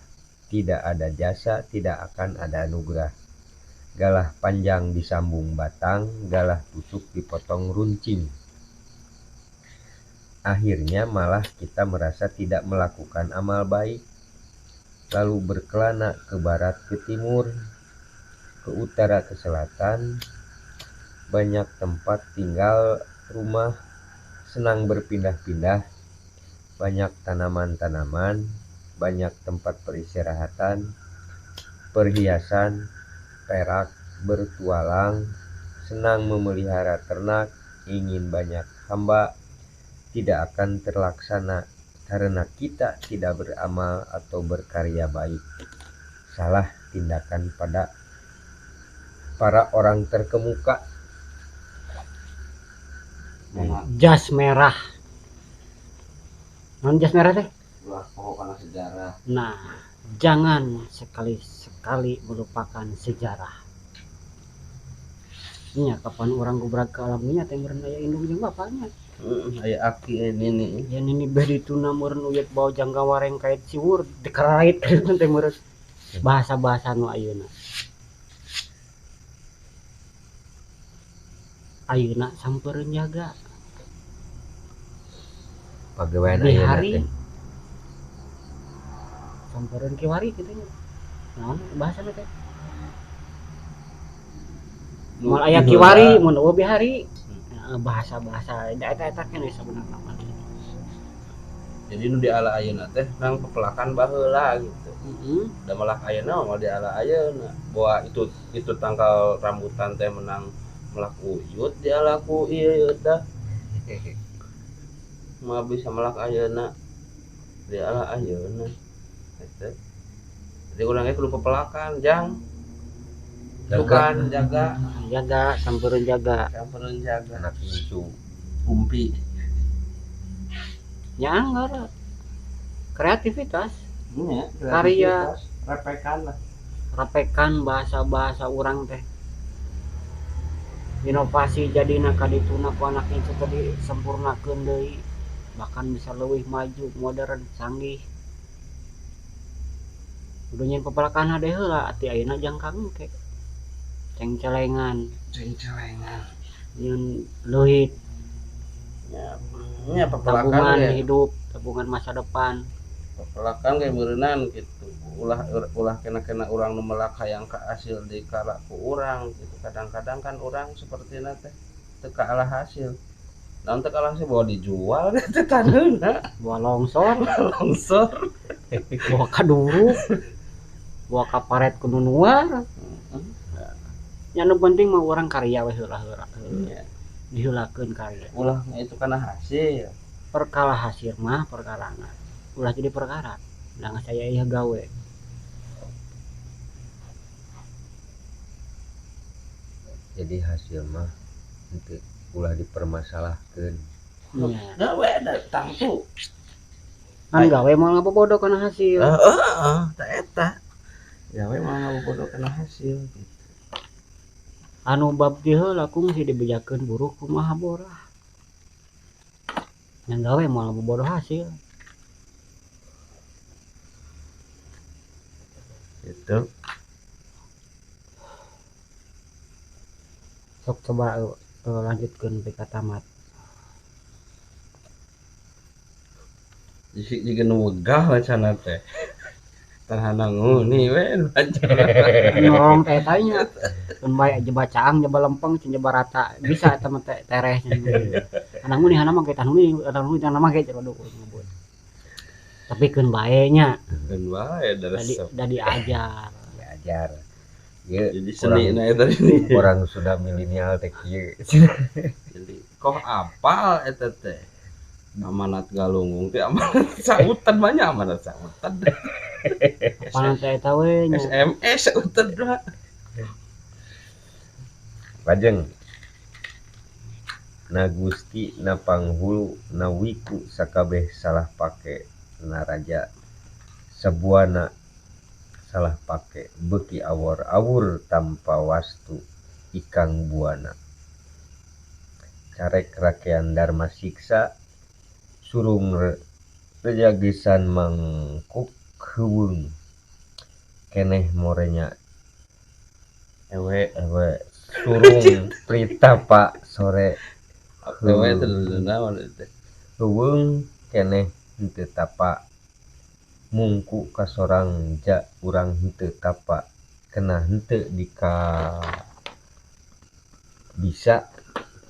S2: Tidak ada jasa, tidak akan ada anugerah. Galah panjang disambung batang, galah tusuk dipotong runcing. Akhirnya malah kita merasa tidak melakukan amal baik, lalu berkelana ke barat, ke timur, ke utara, ke selatan, Banyak tempat tinggal rumah, senang berpindah-pindah, banyak tanaman-tanaman, banyak tempat peristirahatan, perhiasan, perak, bertualang, senang memelihara ternak, ingin banyak hamba, tidak akan terlaksana karena kita tidak beramal atau berkarya baik. Salah tindakan pada para orang terkemuka.
S1: Jas merah. Non jas merah teh?
S3: Ulah poho kana sejarah.
S1: Nah, jangan sekali-sekali melupakan sejarah. Nya kapan urang gubrak ke alam nya teh meureun aya indung jeung bapaknya.
S3: Heeh, aya aki aya nini.
S1: Ya nini beh dituna meureun uyet bawa jangga wareng kait siwur dikarait teh meureun bahasa-bahasa nu ayeuna. Ayeuna sampereun jaga.
S2: Pagawean ayeuna
S1: Bihari
S2: teh.
S1: Sampereun kiwari kitu nya. Naon bahasana teh? Moal aya kiwari mun eueuh bihari. Bahasa-bahasa da eta-eta keneh sabenerna mah.
S3: Jadi nu diala ayeuna teh nang pepelakan baheula gitu.
S1: Heeh.
S3: Da melak ayeuna mah diala ayeuna. Bahwa itu tangkal rambutan teh menang melak uyut diala ku ieu teh. Mah bisa melak ayeuna diala ayeuna. Gitu. Jadi urang ge kudu pepelakan jang. Bukan jaga.
S1: Jaga, sampereun jaga.
S3: Sampereun jaga.
S2: Anak incu.
S3: Umpi.
S1: Ya anggar. Kreativitas.
S3: Iya,
S1: Karya.
S3: kreativitas. Repekan lah.
S1: Repekan bahasa-bahasa urang teh. Inovasi jadina kadituna ku anak incu tadi sempurnakeun deui. Bahkan bisa leuwih maju, modern, canggih. Udah nyen pepelakan hade heula ati ayeuna jang kangke. Ceng-celengan.
S3: Ceng-celengan.
S1: Nyeun leuit.
S3: Ya, nya pepelakan
S1: tabungan
S3: ge.
S1: Hidup, tabungan masa depan.
S3: Pepelakan ge meureunnan gitu. Ulah kena-kena urang nu melak hayang ka hasil di kalaku urang gitu. Kadang-kadang kan urang sapertina teh teu kalah hasil. Naon teu kalah hasil bawa dijual teh taneuna.
S1: Bawa longsor.
S3: Longsor.
S1: Bawa kaduruk. Bawa kaparet ku nu nuar.
S3: Heeh.
S1: Nya nu penting mah urang karya we heula heula.
S3: Iya.
S1: Diheulakeun karya.
S3: Ulah itu kana hasil.
S1: Perkara hasil mah perkarana. Ulah jadi perkara. Lah saya ieu gawe.
S2: Jadi hasil mah henteu ulah dipermasalahkeun.
S1: Iya.
S3: Gawe datang tuh.
S1: Kan gawe moal ngabobodo kana hasil.
S3: Heeh, tah eta. Gawe moal ngabobodo kana hasil gitu.
S1: Anu bab di heula kungsi dibejakeun buruh kumaha borah. Yang gawe moal ngabobodo hasil.
S3: Gitu.
S1: Sok coba lanjutkeun sampai ka tamat.
S3: Jadi jiga nu wegah wacana teh. Tanah nguni we baca.
S1: Norong teh tanya. Keun bae jeba caang jeba lempeng cing jeba rata. Bisa eta mah teh tereh. Tanah nguni hana mah tanah nguni, tanah nguni tanah mah ge waduh ngebut. Tapi keun bae nya.
S3: Keun bae da resep.
S1: Da diajar.
S2: Diajar. Ieu
S3: jadi seni na eta ini.
S2: Orang sudah milenial teh kieu.
S3: Jadi koh apal eta teh. Amanat Galunggung teh amanat sautan banyak amanat sautan.
S1: Amanat teh eta we nya.
S3: SMS sautan mah.
S2: Lajeng na Gusti na Panghulu na Wiku sakabeh salah pake na raja sabuana salah pake beuki awur-awur tanpa wastu ikang buana carek rakean Dharma siksa surung rejagesan mangkuk heuweung keneh morenya
S3: ewe
S2: ewe surung pritapa sore
S3: ewe teh naon teh
S2: heuweung keneh henteu tapa mungku kasorang ja urang henteu tapa kena henteu dika Bisa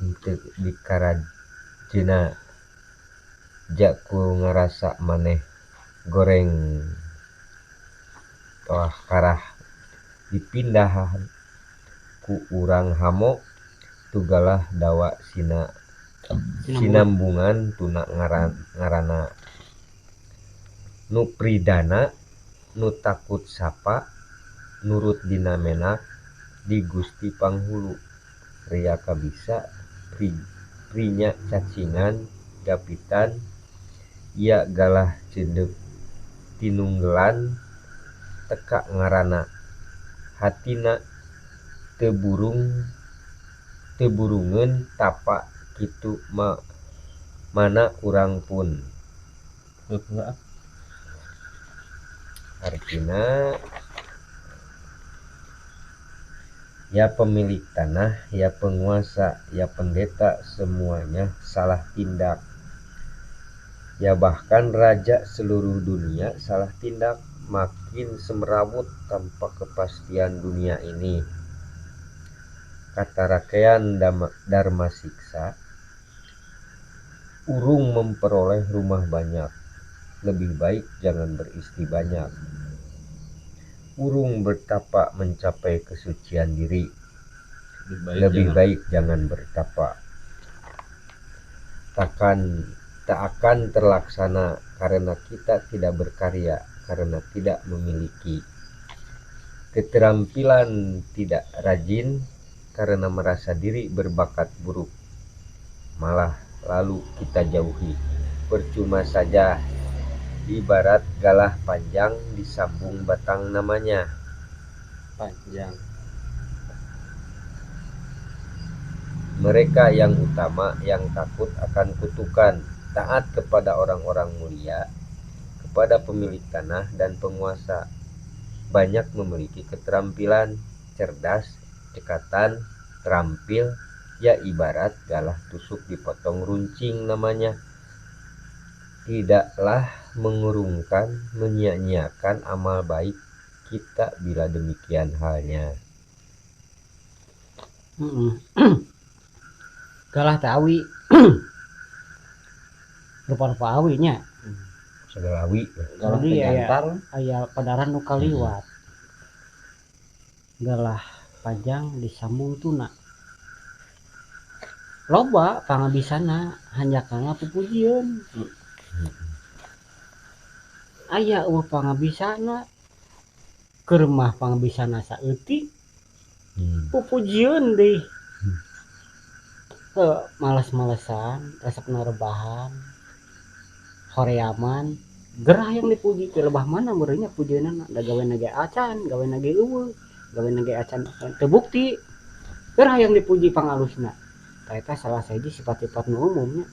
S2: henteu dikarajena ja ku ngarasa maneh goreng toah karah dipindahan ku urang hamo tugalah dawa sina sinambungan tuna ngaranna nu pridana nu takut sapa nurut dina menak di Gusti Panghulu ria kabisa prinya cacingan gapitan ia galah ceundeup tinunggelan teka ngaranna hatina teu burungeun tapa kitu mana urang pun. Artinya ya pemilik tanah, ya penguasa, ya pendeta, semuanya salah tindak. Ya bahkan raja seluruh dunia salah tindak, makin semrawut tanpa kepastian dunia ini. Kata rakean Dharma Siksa, urung memperoleh rumah banyak, lebih baik jangan beristri banyak. Urung bertapa mencapai kesucian diri, lebih baik jangan bertapa. Tak akan terlaksana karena kita tidak berkarya, karena tidak memiliki keterampilan, tidak rajin, karena merasa diri berbakat buruk, malah lalu kita jauhi. Percuma saja, ibarat galah panjang disambung batang namanya.
S3: Panjang.
S2: Mereka yang utama yang takut akan kutukan, taat kepada orang-orang mulia, kepada pemilik tanah dan penguasa, banyak memiliki keterampilan, cerdas, cekatan, terampil, ya ibarat galah tusuk dipotong runcing namanya. Tidaklah mengurungkan, menyia-nyiakan amal baik kita bila demikian halnya.
S1: Galah teh awi. Rupa-rupa awinya.
S2: Segala awi.
S3: Galah
S1: Jadi
S3: teh jantar.
S1: Aya padaran nu kaliwat. Galah panjang disambung tuna. Loba pangabisana hanjakana pupujieun. Aya eueuh pangabisana keur mah pangabisana saeutik. Pupujieun deui. Malas-malesan, resepna rebahan, horeaman, gerah yang dipuji teh lebah mana meureunnya pujieunana da gawe ge acan, gawe ge eueuh, gawe ge acan teu bukti. Gerah yang dipuji pangalusna. Tah eta salah sahiji sifat-sifat nu umumnya.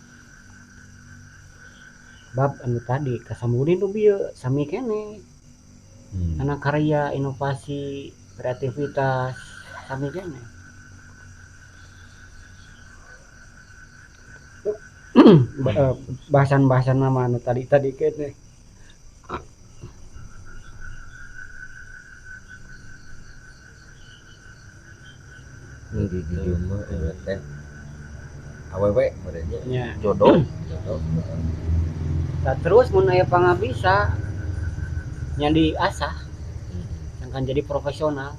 S1: Bab anu tadi kasamudin nu bieu sami keneh. Anak karya, inovasi, kreativitas sami keneh. Bahasan-bahasan nama anu tadi-tadi keneh.
S2: Di dieu mah eta teh awewe meureunnya.
S1: Nya.
S3: Jodoh.
S2: Jodoh.
S1: Tah terus mun aya pangabisa nya diasah. Sangkan jadi profesional.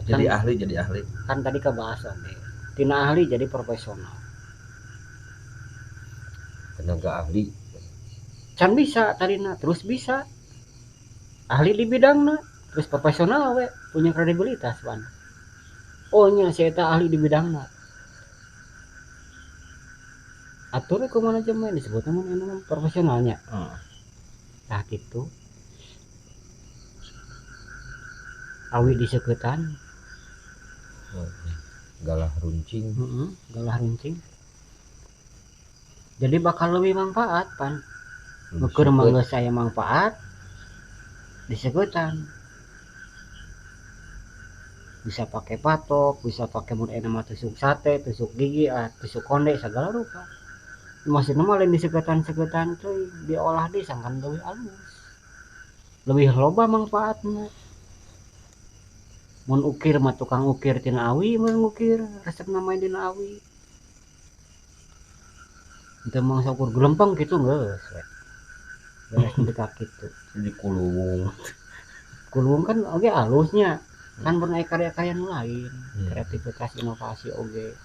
S3: Jadi ahli, jadi ahli.
S1: Kan tadi kebahas oge. Tina ahli jadi profesional.
S2: Tenaga ahli.
S1: Can bisa tadina, terus bisa. Ahli di bidangna, terus profesional we, punya kredibilitas pan. Oh nya si eta ahli di bidangna. Atur ku manajemen disebutna mun anu profesionalnya. Tah kitu. Awi diseketan.
S2: Galah runcing.
S1: Galah runcing. Jadi bakal lebih manfaat pan.
S2: Lebih
S1: Ukur
S2: seukeut.
S1: mangga saya manfaat diseketan. Bisa pakai patok, bisa pakai mun enak mah tusuk sate, tusuk gigi, tusuk konde segala rupa. Maksudna mah lain diseketan-seketan teuing, diolah deui sangkan leuwih alus. Leuwih loba manfaatna. Mun ukir mah tukang ukir tina awi mun ngukir resepna main dina awi. Teu mangsa ukur gelempeng kitu geus we. Beres nepi ka kitu.
S3: Di kuluwung.
S1: Kuluwung kan oge alusnya. Kan pernah karya-karya nu lain, kreativitas inovasi oge.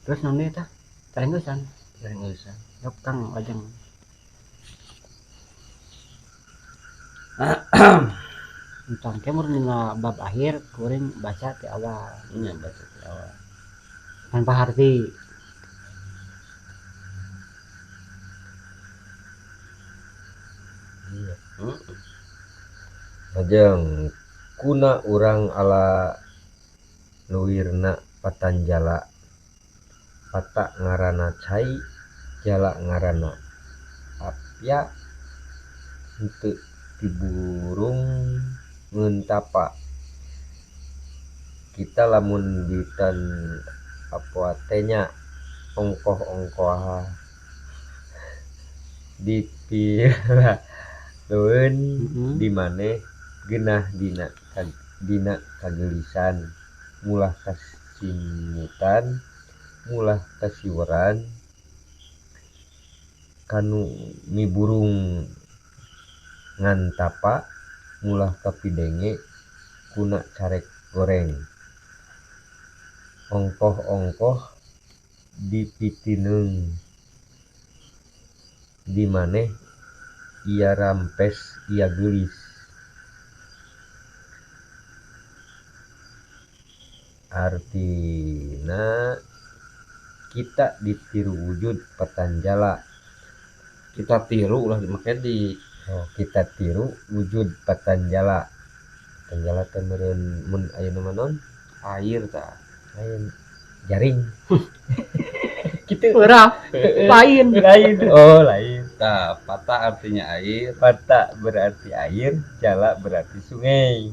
S1: Terus naon deui tah? Tarengeusan.
S3: Tarengeusan.
S1: Yok Kang lajeng. Entang ke mun dina bab akhir kuring baca ti awal.
S3: Nya baca ti awal.
S1: Tanpa harti.
S2: Iya. Lajeng kuna urang ala luirna patanjala. Pata ngaranna cai, jala ngaranna apya, henteu tiburung ngeun tapa. Kita lamun ditan apa teh nya ongkoh-ongkoh dipilalueun di maneh geunah dina kageulisan mulah kasimutan mulah kasiweran kanu miburung ngantapa mulah kapidenge kuna carek goreng ongkoh-ongkoh dipitineung di maneh ia rampes ia geulis artina kita ditiru wujud patanjala
S3: kita tiru lah make di
S2: oh kita tiru wujud patanjala patanjala teh meureun mun ayeuna mah naon
S3: air tah
S2: lain jaring kitu
S1: urang lain
S2: lain oh lain
S3: tah pata artinya air
S2: pata berarti air jala berarti sungai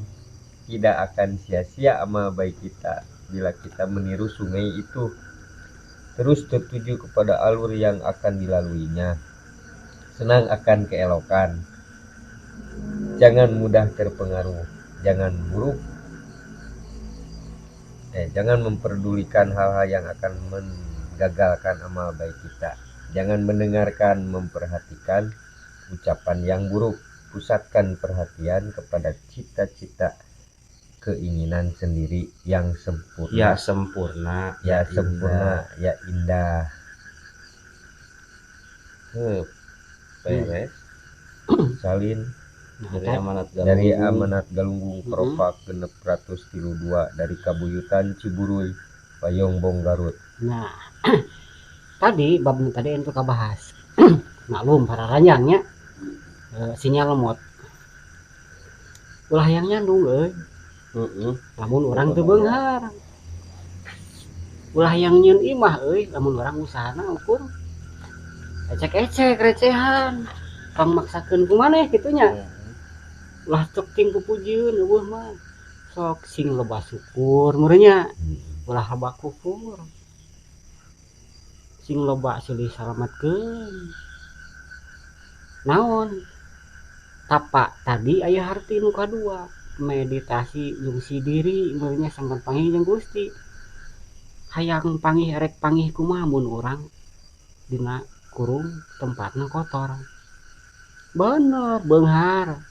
S2: tidak akan sia-sia amal baik kita bila kita meniru sungai itu terus tertuju kepada alur yang akan dilaluinya senang akan keelokan jangan mudah terpengaruh jangan buruk jangan memperdulikan hal-hal yang akan menggagalkan amal baik kita jangan mendengarkan memperhatikan ucapan yang buruk pusatkan perhatian kepada cita-cita keinginan sendiri yang sempurna
S3: ya sempurna
S2: ya sempurna ya indah
S3: beres
S2: salin
S3: dari amanat galunggung,
S2: dari amanat galunggung Kropak 632 dari Kabuyutan Ciburuy Bayongbong Garut.
S1: Nah tadi bab tadi itu kabahas maklum para ranjangnya sinyal lemot ulah yang nyandung euy. Lamun urang teu beunghar ulah yang nyieun imah euy lamun urang usahana ukur ecek-ecek recehan pang maksakeun ku maneh kitu nya ulah cek ting pupujieun eueuh mah sok sing loba syukur meureun nya ulah loba kufur sing loba silih salametkeun naon tapa tadi aya harti nu kadua meditasi jeung si diri meureun nya sangkan panggih jeung Gusti hayang panggih erek panggih kumaha mun urang dina kurung tempatna kotor bener beunghar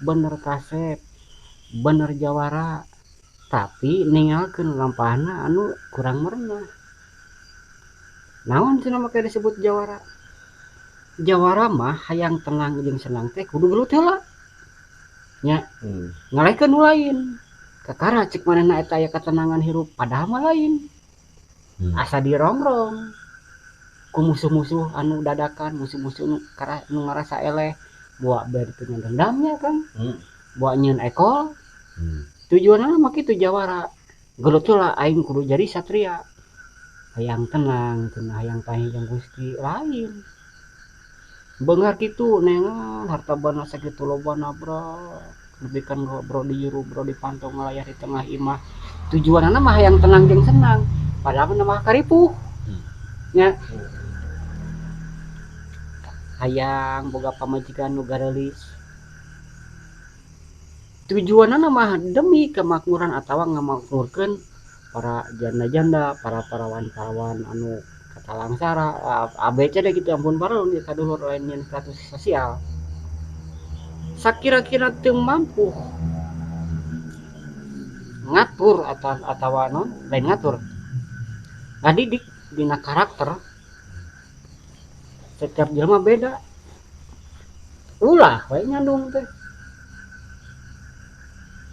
S1: bener kasep bener jawara tapi ninggalkeun lampahna anu kurang merenah naon cenah make disebut jawara jawara mah hayang tenang jeung senang teh kudu gelut heula nya ngalehkeun nu lain kakara cek manehna eta aya ketenangan hirup padahal mah lain asa dirongrong ku musuh-musuh anu dadakan musuh-musuh nu ngarasa eleh buat bari teu dendamnya kan buat nyieun ekol tujuanna mah kitu jawara gelut heula aing kudu jadi satria hayang tenang cenah hayang panggih jeung Gusti lain beunghar kitu nengan harta bana sakitu loba nabrak nepi kan bro di jero bro di pantau ngalayar di tengah imah tujuanna mah hayang tenang jeung senang padahal mah karipuh nya hayang boga pamajikan nu gareulis Tujuanna mah demi kemakmuran atawa ngamakmurkeun para janda-janda, para parawan-parawan anu katalangsara ABCD gitu. Ampun paralun ka dulur, lain nyeun status sosial. Sakira-kira teu mampu ngatur atau atawa non lain ngatur, ngadidik dina karakter. Setiap jelema beda. Ulah we nyandung teh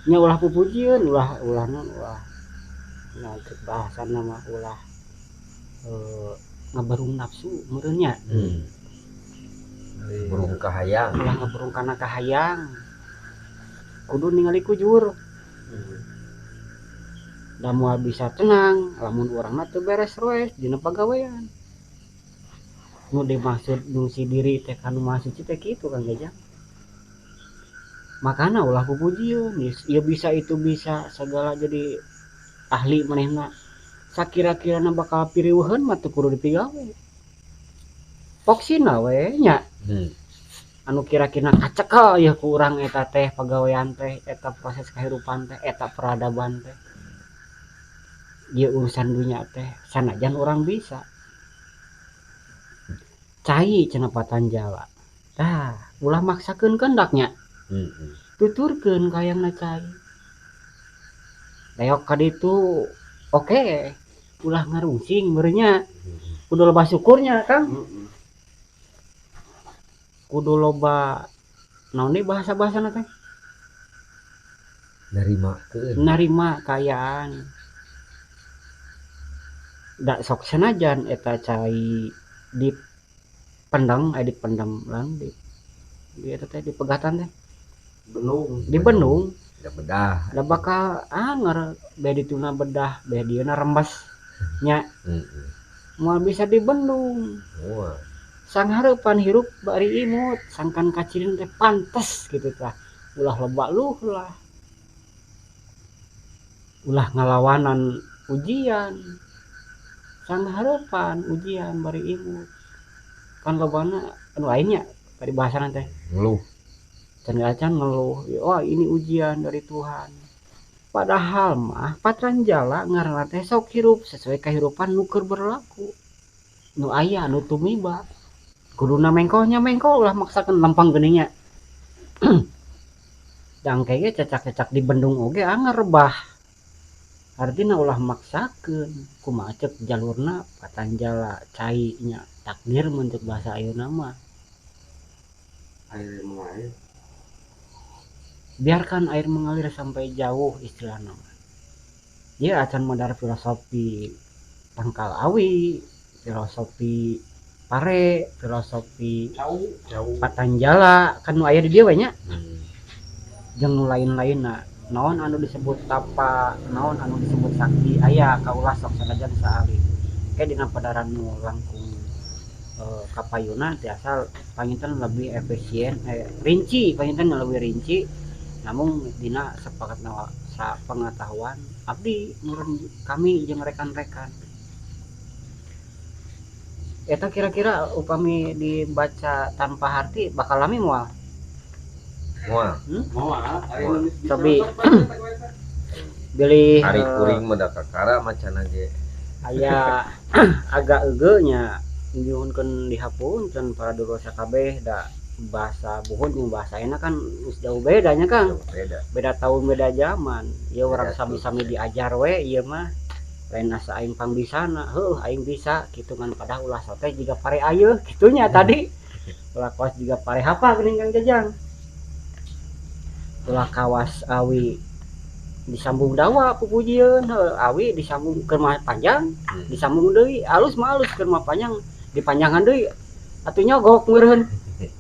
S1: nya, ulah pupujieun, ulah ulah non ulah, nah, cek bahasana mah ulah ngabarung nafsu meureun nya.
S2: Burung kahayang.
S1: Ulah ngabarung kana kahayang, kudu ningali kujur. Da moal bisa tenang lamun urang mah teu beres roes dina pagawean. Nu dimaksud nyuci diri teh kanu Maha Suci teh kitu, Kang Jajang. Makana ulah pupujieun ieu bisa, itu bisa, segala jadi ahli manehna. Sakira-kirana bakal piriweuheun mah teu kudu dipigawe, fokusna we nya. Anu kira-kira kacekel ya ku urang eta teh pagawean teh, eta proses kehidupan teh, eta peradaban teh, ieu urusan dunya teh, sanajan urang bisa. Cai cenah patanjala tah, ulah maksakeun kehendaknya. Tuturkeun kahayangna cai, reok ka ditu, oke, ulah ngarungsing meureun nya. Kudu loba syukurnya, Kang. Kudu loba naon deui bahasa-bahasana teh?
S2: Narimakeun.
S1: Narima kaayaan da sok sanajan eta cai dipendem, eh, dipendem lang di eta teh, dipegatan teh.
S3: Benung.
S1: Di bendung.
S2: Da bedah.
S1: Da bakal anger beh dituna bedah, beh dieuna rembes nya. Moal bisa dibendung.
S2: Moal.
S1: Sanghareupan hirup bari imut, sangkan kacirian teh pantes gitu tah. Ulah loba luh lah, ulah ngalawanan ujian. Sanghareupan ujian bari imut kan lobana anu lainnya tadi bahasana teh.
S2: Ngeluh.
S1: Can acan ngeluh, wah, ini ujian dari Tuhan. Padahal mah patranjala ngaranna teh sok hirup sesuai kehidupan nu keur berlaku, nu aya, nu tumiba. Kuduna mengkolnya mengkol, ulah maksakeun lempeng geuning nya. Dangke ge cecak-cecak di bendung oge anger rebah. Artina ulah maksakeun. Kumaha cek jalurna patanjala cai nya, takdir mun cek bahasa ayeuna mah.
S3: Air mengalir.
S1: Biarkan air mengalir sampai jauh istilahna mah. Dia acan modar filosofi tangkal awi, filosofi pare, filosofi
S3: Jauh, jauh.
S1: Patanjala kan nu aya di dieu we nya. Jeung nu lain-lainna. Naon anu disebut tapa, naon anu disebut sakti, aya kaulah sok sanajan saalit. Ke dina padaran nu langkung kapayuna tiasa panginten lebih efisien, rinci, panginten lebih rinci. Namun dina sepakat sa pengetahuan abdi meureun kami jeung rekan-rekan. Eta kira-kira upami dibaca tanpa arti bakal lami moal?
S2: Moal.
S1: Hmm?
S3: Moal.
S2: Moal.
S1: Cobi. Bilih
S2: Ari kuring mah da kakara macana ge.
S1: Aya agak eugeuh nya, nyuhunkeun dihapunten para dulur sakabeh, da bahasa buhun jeung bahasa ayeuna kan geus jauh beda nya, Kang.
S2: Jauh beda.
S1: Beda tahun, beda zaman. Ieu urang
S2: Beda
S1: sami-sami
S2: tuh.
S1: Diajar we ieu mah. Lain asa aing pangbisana, heuh aing bisa kitu, ngan padahal ulah sote jiga pare ayeuh kitu nya tadi. Ulah kawas jiga pare hapa geuning, Kang Jajang. Ulah kawas awi disambung dawa pupujieun, heuh awi disambung keur mah panjang, disambung deui alus mah alus, keur mah panjang dipanjangan deui atuh nyogok meureun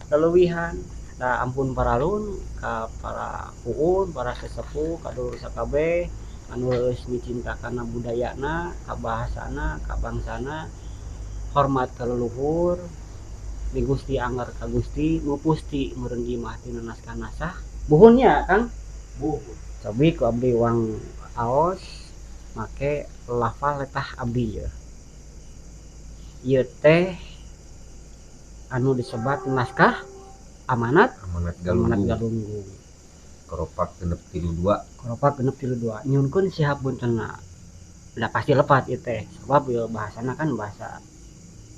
S1: leuwihan. Da ampun paralun ka para puun, para sesepuh, ka dulur sakabeh anu leueus micinta kana budayana, ka bahasana, ka bangsana, hormat ka leluhur, di Gusti angger ka Gusti, nu pusti meureun imah tina naskah nasah. Buhun nya, Kang.
S3: Buhun.
S1: Cobi ku abdi wang aos make lafal letah abdi ye. Ieu teh anu disebat naskah amanat.
S2: Amanat
S1: Amanat
S2: Galunggung.
S1: Galunggung.
S2: Koropak 632.
S1: Koropak 632 nyunkeun sihab puntenna. Udah pasti lepat ieu teh sebab ieu bahasana kan bahasa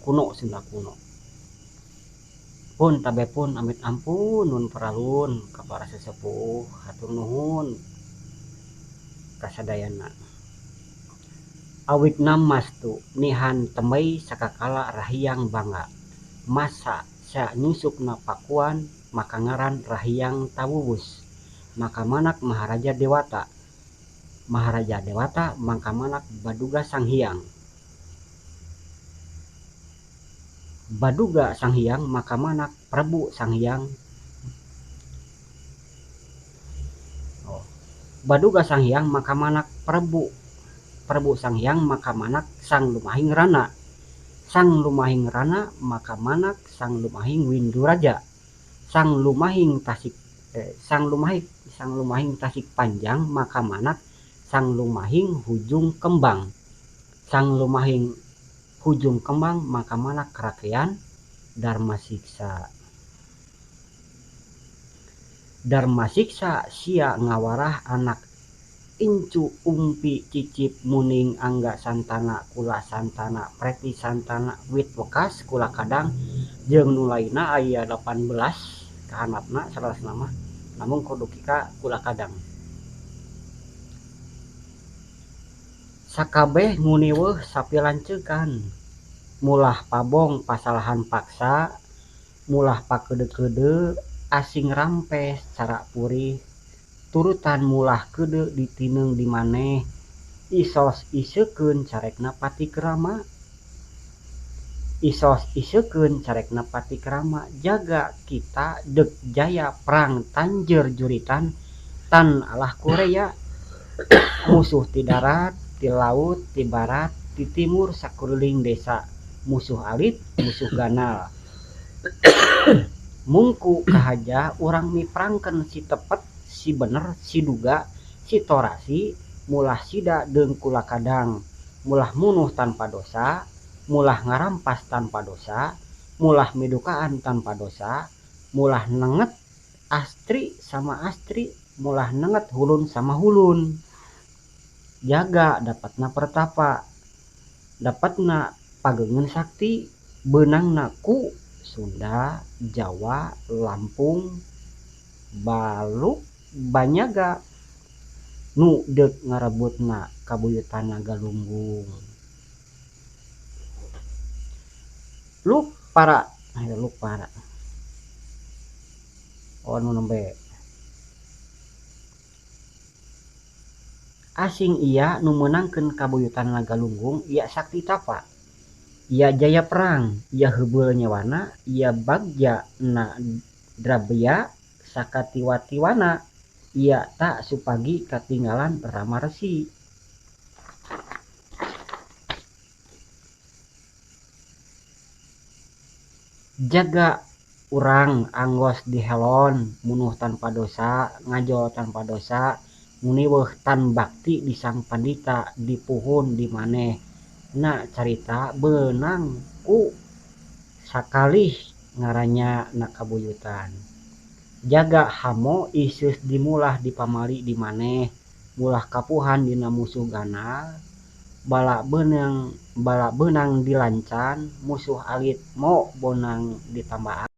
S1: kuno, Sunda kuno. Pun tabe pun amit ampun nun paralun ka para sesepuh hatur nuhun kasadayana. Awigna mastu nihan temei sakakala Rahiyang Bangga. Masa sanyusupna Pakuan maka ngaran Rahiyang Tawuwus. Maka manak Maharaja Dewata. Maharaja Dewata mangka manak Baduga Sanghyang. Baduga Sanghyang maka manak Prabu Sanghyang. Oh. Baduga Sanghyang maka manak Prabu. Prabu Sanghyang maka manak Sang Lumahing Rana. Sang Lumahing Rana maka manak Sang Lumahing Winduraja. Sang Lumahing Tasik Sang Lumahing Tasik Panjang maka manak Sang Lumahing Hujung Kembang. Sang Lumahing Hujung Kembang maka manak Kerakean Dharma Siksa. Dharma Siksa sia ngawarah anak incu umpi cicip muning angga santana kula santana preti santana wit wekas kula kadang jeung nu lainna aya 18 kahanapna salah nama namun kudu ka kula kadang. Sakabeh nguniweuh sapilancekan mulah pabong pasalahan paksa mulah pakeudeu-keudeu asing rampes cara purih turutan mulah keudeu ditineung di maneh isos iseukeun carekna patikrama isos iseukeun carekna patikrama jaga kita deuk jaya perang tanjeur juritan tan alah Korea musuh ti darat ti laut ti barat ti timur sakuliling desa musuh alit musuh ganal mungku kahaja urang miprangkeun si tepet si bener si duga si torasi mulah sida deung kula kadang mulah munuh tanpa dosa mulah ngarampas tanpa dosa mulah midukaan tanpa dosa mulah nenget astri sama astri mulah nenget hulun sama hulun. Jaga dapatna pertapa dapatna pageungeun sakti beunangna ku Sunda Jawa Lampung Baluk Banyaga nu deuk ngarebutna kabuyutanna Galunggung. Luk para luk para oh nu nembe asing iya nu meunangkeun kabuyutan Galunggung iya sakti tapa iya jaya perang iya heubeul nyawana iya bagja na drabya sakatiwatiwana iya tak supagi katinggalan Rama Resi. Jaga urang anggos dihelon munuh tanpa dosa ngajol tanpa dosa muniweuh tan bakti di sang pandita dipuhun di maneh na carita beunang ku sakalih ngarannya na kabuyutan. Jaga hamo iseus dimulah dipamali di maneh mulah kapuhan dina musuh ganal bala beunang dilancan musuh alit mo bonang ditambah.